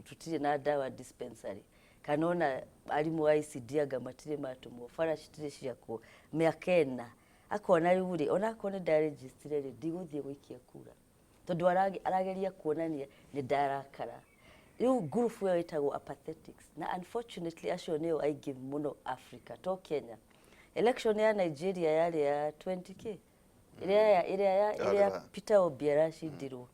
tũtirĩ na ndawa dispensary, kana ona arimũ a ECD anga matirĩ matũmwo, bara citirĩ ciakwo mĩaka 4. Akona rĩu rĩ, onakorwo nĩ ndarejistire rĩ, ndigũthiĩ gũikia kura, tondũ arageria kuonania nĩ ndarakara. Rĩu ngurubu ĩyo ĩtagwo apathetics, na unfortunately acio nĩo aingĩ mũno Africa, to Kenya. Election ya Nigeria yarĩ ya 20k. Ĩrĩa ya ĩrĩa ya ĩrĩa Yarĩ Peter Obi aracindirwo.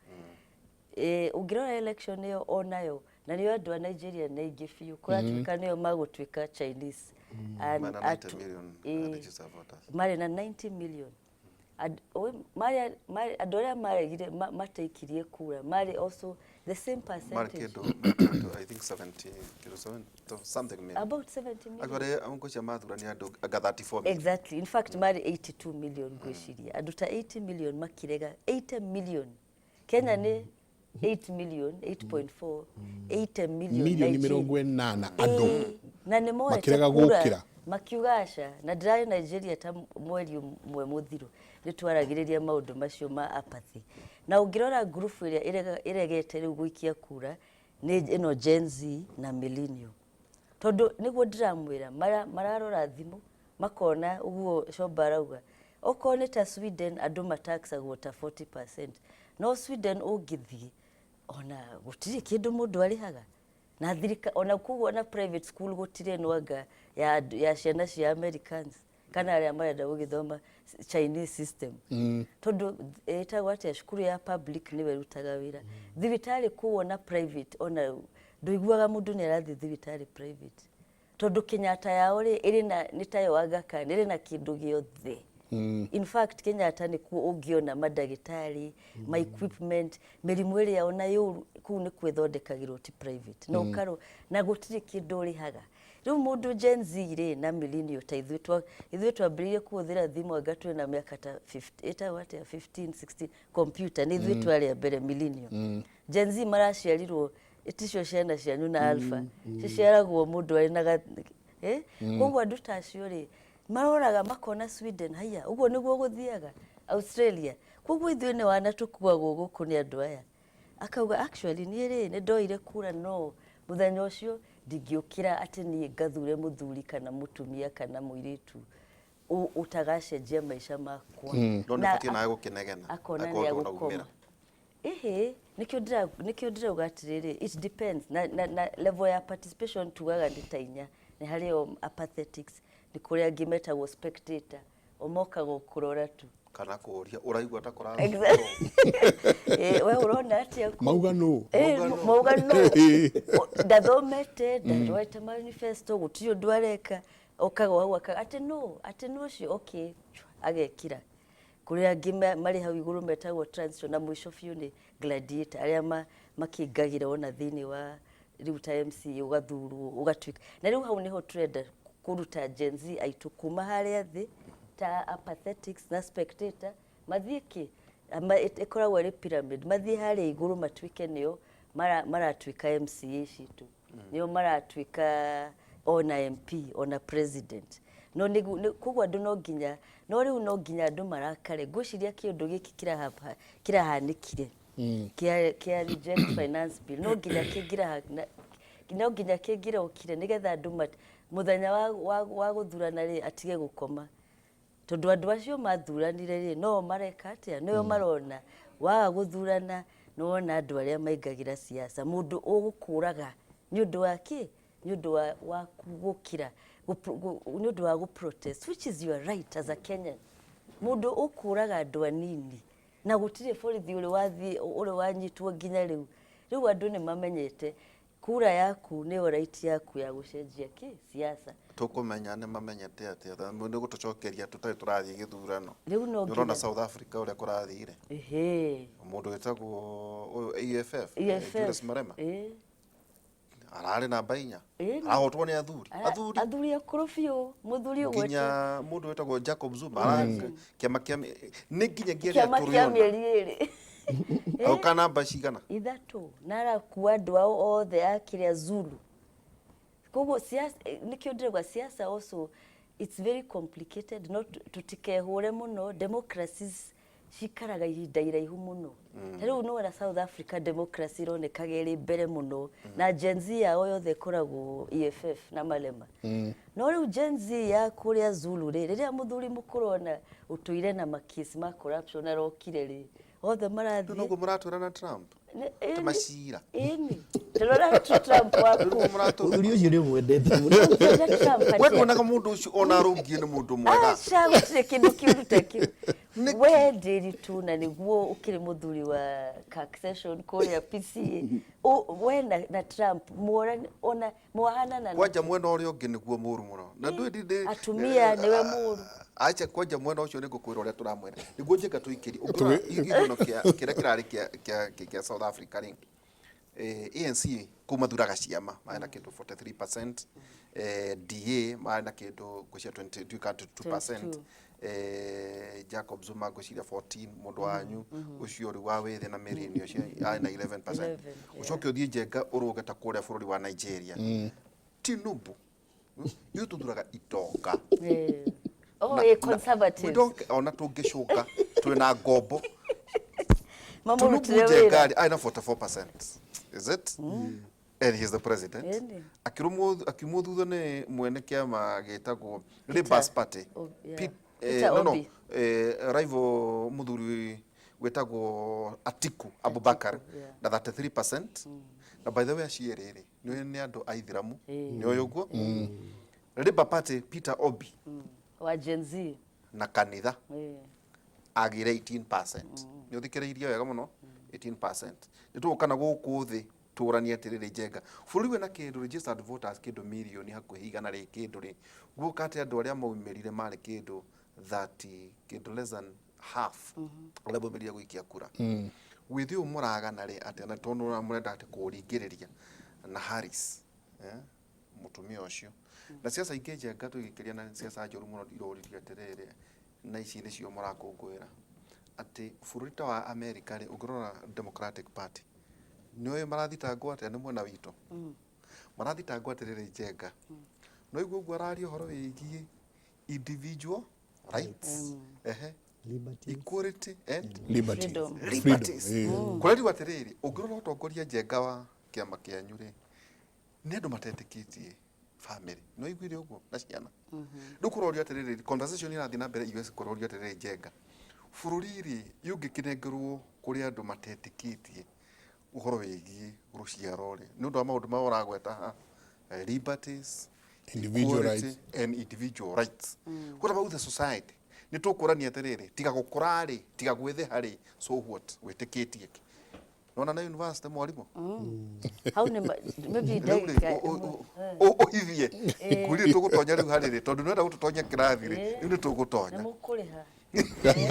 Ũngĩrora election ĩyo onayo na nĩyo andũ a Nigeria nĩ aingĩ biũ, kũratuĩka nĩo magũtuĩka Chinese. And Mena 90 million registered voters. Marĩ na 90 million. Andũ arĩa maregire mataikirie kura marĩ also the same Marĩ percentage. kĩndũ, I think 70 kĩndũ 7 something million. About 70 million. Actually, ngwĩciria mathurania andũ anga 34 million. Exactly. In fact, marĩ 82 million ngwĩciria. Andũ ta 80 million makirega. 80 million. Kenya nĩ 8 million, 8.4, 80 million. Milioni Nigeria. 80 andũ Ĩĩ, na nĩ moete makĩrega kura gũkĩra. Makiuga aca. Na ndĩrarĩ Nigeria ta mweri ũmwe mũthiru, nĩ twaragĩrĩria maũndũ macio ma apathy. Na ũngĩrora ngurubu ĩrĩa ĩregete rĩu gũikia kura nĩ ĩno Gen Z na millennial, tondũ nĩguo ndĩramwĩra mararora thimũ makona ũguo Shomba arauga. Okorwo nĩ ta Sweden, andũ mataxagwo ta 40%, no Sweden ũngĩthiĩ ona gũtirĩ kĩndũ mũndũ arĩhaga na thirika ona, koguo ona private school gũtirĩ nwanga ya ciana cia Americans kana arĩa marenda gũgĩthoma Chinese system, tondũ ĩtagwo atĩa, cukuru ya public nĩwe ĩrutaga wĩra. Thibitarĩ kũu ona private, ona ndũiguaga mũndũ nĩ arathiĩ thibitarĩ private, tondũ Kenyatta yao rĩ ĩrĩ na nĩ tayo Aga Khan, ĩrĩ na kĩndũ gĩothe. In fact, Kenyatta nĩkuo ũngĩona mandagĩtarĩ, ma equipment, mĩrimũ ĩrĩa ona yũru kũu nĩkuo ĩthondekagĩrwo, ti private na ũkarwo na gũtirĩ kĩndũ ũrĩhaga. Rĩu mũndũ Gen Z rĩ na millennial ta ithuĩ, ithuĩ twambĩrĩirie kũhũthĩra thimũ anga twĩ na mĩaka ta 50, ĩtagwo atĩa, 15 16, computer nĩ ithuĩ twarĩ a mbere millennial. Gen Z maraciarirwo, ticio ciana cianyu na alpha ciciaragwo mũndũ arĩ na eh? Koguo andũ ta acio rĩ maroraga makona Sweden, haya ũguo nĩguo gũthiaga Australia, koguo ithuĩ nĩ wana tũkuagwo gũkũ nĩ andũ aya. Akauga actually niĩ rĩ nĩ ndoire kura, no mũthenya ũcio ndingĩũkĩra atĩ niĩ ngathure mũthuri kana mũtumia kana mũirĩtu ũtagacenjia maica makwa. No nĩ Na batiĩ nawe gũkĩnegena. Akona Akorwo nĩ ndũna agũkoma. umĩra. Ĩhĩ, nĩkĩo ndĩrauga atĩrĩrĩ, it depends na level ya participation. Tugaga nĩ ta inya. Nĩ harĩ o apathetics, nĩ kũrĩ angĩ metagwo spectator, o mokaga o kũrora tu. Kana kũũria ũraigua ta kũra. Exactly. We ũrona atĩa kũu? Mauga nũ? Mauga no ndathomete, ndarwete manifesto, gũtirĩ ũndũ areka, okaga hau atĩ no ũcio, okay, agekira. Kũrĩ angĩ marĩ hau igũrũ metagwo transition, na mũico biũ nĩ gladiator, arĩa makĩingagĩra ona thĩinĩ wa rĩu ta MCA, ũgathurwo ũgatuĩka. Na rĩu hau nĩho tũrenda kũruta Gen Z aitũ kuma harĩa thĩ ta apathetics na spectator, mathiĩ kĩ ĩkoragwo ĩrĩ pyramid, mathiĩ harĩa igũrũ matuĩke nĩo maratuĩka MCA citũ, nĩo maratuĩka ona MP ona president. No koguo andũ no nginya, no rĩu no nginya andũ marakare. Ngwĩciria kĩũndũ gĩkĩ kĩrahanĩkire kĩa reject finance bill, no nginya no nginya kĩngĩrokire nĩgetha andũ mũthenya wa gũthurana rĩ atige gũkoma, tondũ andũ acio mathuranire rĩ no mareka atĩa, nĩo marona waga gũthurana. Nĩwona andũ arĩa maingagĩra siasa, mũndũ ũgũkũraga nĩ ũndũ wa kĩ, nĩ ũndũ wa gũkĩra nĩ ũndũ wa gũ protest, which is your right as a Kenyan. Mũndũ ũkũraga andũ anini na gũtirĩ borithi ũrĩ wathiĩ ũrĩ wanyitwo nginya rĩu. Rĩu andũ nĩ mamenyete kura yaku nĩyo right yaku ya gũcenjia kĩ siasa. Tũkũmenya nĩ mamenyete atĩa nĩ gũtũcokeria tũtarĩ tũrathiĩ gĩthurano? Rĩu no Nĩ ũrona nginya South Africa ũrĩa kũrathire. Mũndũ wĩtagwo ũyũ EFF, EFF. Julius Malema, ararĩ namba 4. Arahotwo nĩ athuri. Athuri. Athuri akũrũ biũ, mũthuri ũgwete Nginya mũndũ wĩtagwo Jacob Zuma kĩama kĩa nĩ nginyagia rĩrĩa kĩama kĩa tũrĩona mĩeri 2. Aũka namba cigana? 3, na arakua andũ ao othe a kĩrĩa Zulu. Koguo siasa, nĩkĩo ndĩrauga siasa also it's very complicated. No tũtikehũre mũno, democracies cikaraga ihinda iraihu mũno. Ta rĩu nĩwona South Africa democracy ĩronekaga ĩrĩ mbere mũno, na Gen Z yao yothe ĩkoragwo EFF na Malema. No rĩu Gen Z ya kũrĩa Zulu rĩ, rĩrĩa mũthuri mũkũrũ ona ũtũire na makesi ma corruption arokire rĩ, othe Rĩu marathiĩ. Noguo mũratwĩra na Trump. Ĩni. Macira. Ĩni, ndĩrora tu Trump waku. Rĩu mũratũ. Mũthuri ũcio nĩ ũmwendete mũno. Ũngĩenda Trump We atĩa? nduonaga mũndũ ũcio ona arũngiĩ nĩ mũndũ mwega? Aca, gũtirĩ kĩndũ kĩũru ta kĩu. Nĩkĩ? We Ndiritu na nĩguo ũkĩrĩ mũthuri wa Succession kũrĩa PCA. We na Trump mwora ona mwahanana. Kwanja mwena ũrĩa ũngĩ nĩguo mũru mũno na ndũĩ ndĩ Atumia nĩwe mũru. Acha kwanja mwena ũcio nĩ ngũkwĩra ũrĩa tũramwĩra nĩguo njenga tũikĩrie ũngĩrora gĩthurano kĩa kĩrĩa kĩrarĩ kĩa South Africa rĩ, ANC kũu mathuraga ciama marĩ na kĩndũ 43%, DA marĩ na kĩndũ ngwĩciria 22 kana 22%, 22. Jacob Zuma ngwĩciria 14, mũndũ wanyu ũcio rĩu wa wĩthĩ na mĩrĩni ũcio arĩ na 11%. 11, yeah. Ũcoke ũthiĩ njenga ũrũge ta kũrĩa bũrũri wa Nigeria, Tinubu. Ithuĩ tũthuraga itonga. Oh, Na- eh, we conservatives. Ona tũngĩcũka twĩna ngombo. Tinubu Mamũrutire njenga wĩra. rĩ arĩ na 44%, is it? And he's the president. Ĩni. Akĩrũmwo thutha nĩ mwene kĩama gĩtagwo Labour Party. Yeah. Pete, Peter no, Obi. Rival mũthuri wĩtagwo Atiku Abubakar na 33%. Na by the way acio erĩ rĩ nĩ andũ aithiramu, nĩ ũyũ ũguo Labour Party Peter Obi Wa Gen Z. Na kanitha agĩre 18%. Nĩ ũthikĩrĩirie wega mũno, 18%. Nĩ tũgũka na gũkũ thĩ tũranie atĩrĩrĩ njenga bũrũri wĩna kĩndũ registered voters kĩndũ mirioni hakuhĩ igana rĩ kĩndũ rĩ guoka atĩ andũ arĩa maumĩrire marĩ kĩndũ 30 kĩndũ less than half arĩa maumĩrire gũikia kura. Wĩthĩ ũyũ mũragana rĩ atĩ na tondũ mũrenda atĩ kũũringĩrĩria na Harris, mũtumia ũcio na ciaca ingĩ njenga tũgĩkĩria na ciaca njũru mũno iroririe atĩrĩrĩ na ici nĩcio mũrakũngũĩra atĩ bũrũri ta wa America rĩ, ũngĩrora Democratic Party nĩ ũĩ marathitangwo atĩa nĩ mwena witũ marathitangwo atĩrĩrĩ njenga no iguo ũguo araria ũhoro wĩgiĩ individual rights, ehe, Liberties. Equality and Liberty. Freedom. Liberties. Freedom. Kũreriwo atĩrĩrĩ ũngĩrora ũtongoria njenga wa kĩama kĩanyu rĩ nĩ andũ matetĩkĩtie family no iguire ũguo na ciana rĩu kũrorio atĩrĩrĩ conversation irathiĩ na mbere US kũrorio atĩrĩrĩ njenga bũrũri rĩ ũngĩkĩnengerwo kũrĩ andũ matetĩkĩtie ũhoro wĩgiĩ rũciaro rĩ nĩ ũndũ wa maũndũ maya ũragweta haha, liberties, Individual equality rights. And individual rights. What about the society? Nĩ tũkũrania atĩrĩrĩ tiga gũkũra rĩ tiga gwĩthĩha rĩ, so what wĩtĩkĩtie kĩ nona na university mwarimũ? Hau nĩ maybe Rĩu rĩ, ndagĩka ũhithie ngwĩrire tũgũtonya rĩu harĩ rĩ tondũ nĩwenda gũtũtonya kĩrathi rĩ rĩu nĩ nĩ tũgũtonya. Mũkũrĩha. Ningĩ rĩ,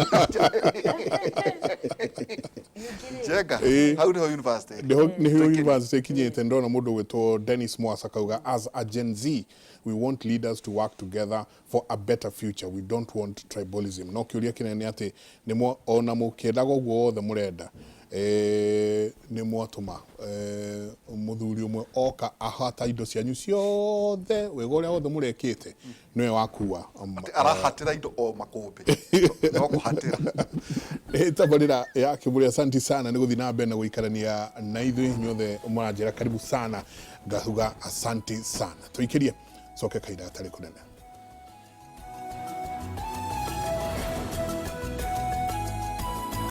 Njenga hau nĩho university. Nĩho university ĩkinyĩte. Ndona mũndũ gwĩtwo Dennis Mwasa kauga, "As a Gen Z, we want leaders to work together for a better future. We don't want tribalism." No kĩũria kĩnene nĩ atĩ nĩ ona mũkĩendaga ũguo wothe mũrenda, nĩ mwatũma mũthuri ũmwe oka ahata indo cianyu ciothe, wega ũrĩa wothe mũrekĩte nĩwe wakua. Arahatĩra indo o makũmbĩ no kũhatĩra. Nĩ tabarĩra ya Kĩbũrĩ. Asanti sana nĩ gũthiĩ na mbere na gũikarania na ithuĩ inyuothe mũranjĩra karibu sana, ngahuga asanti sana. Tũikĩrie coke kahinda gatarĩ kũnene.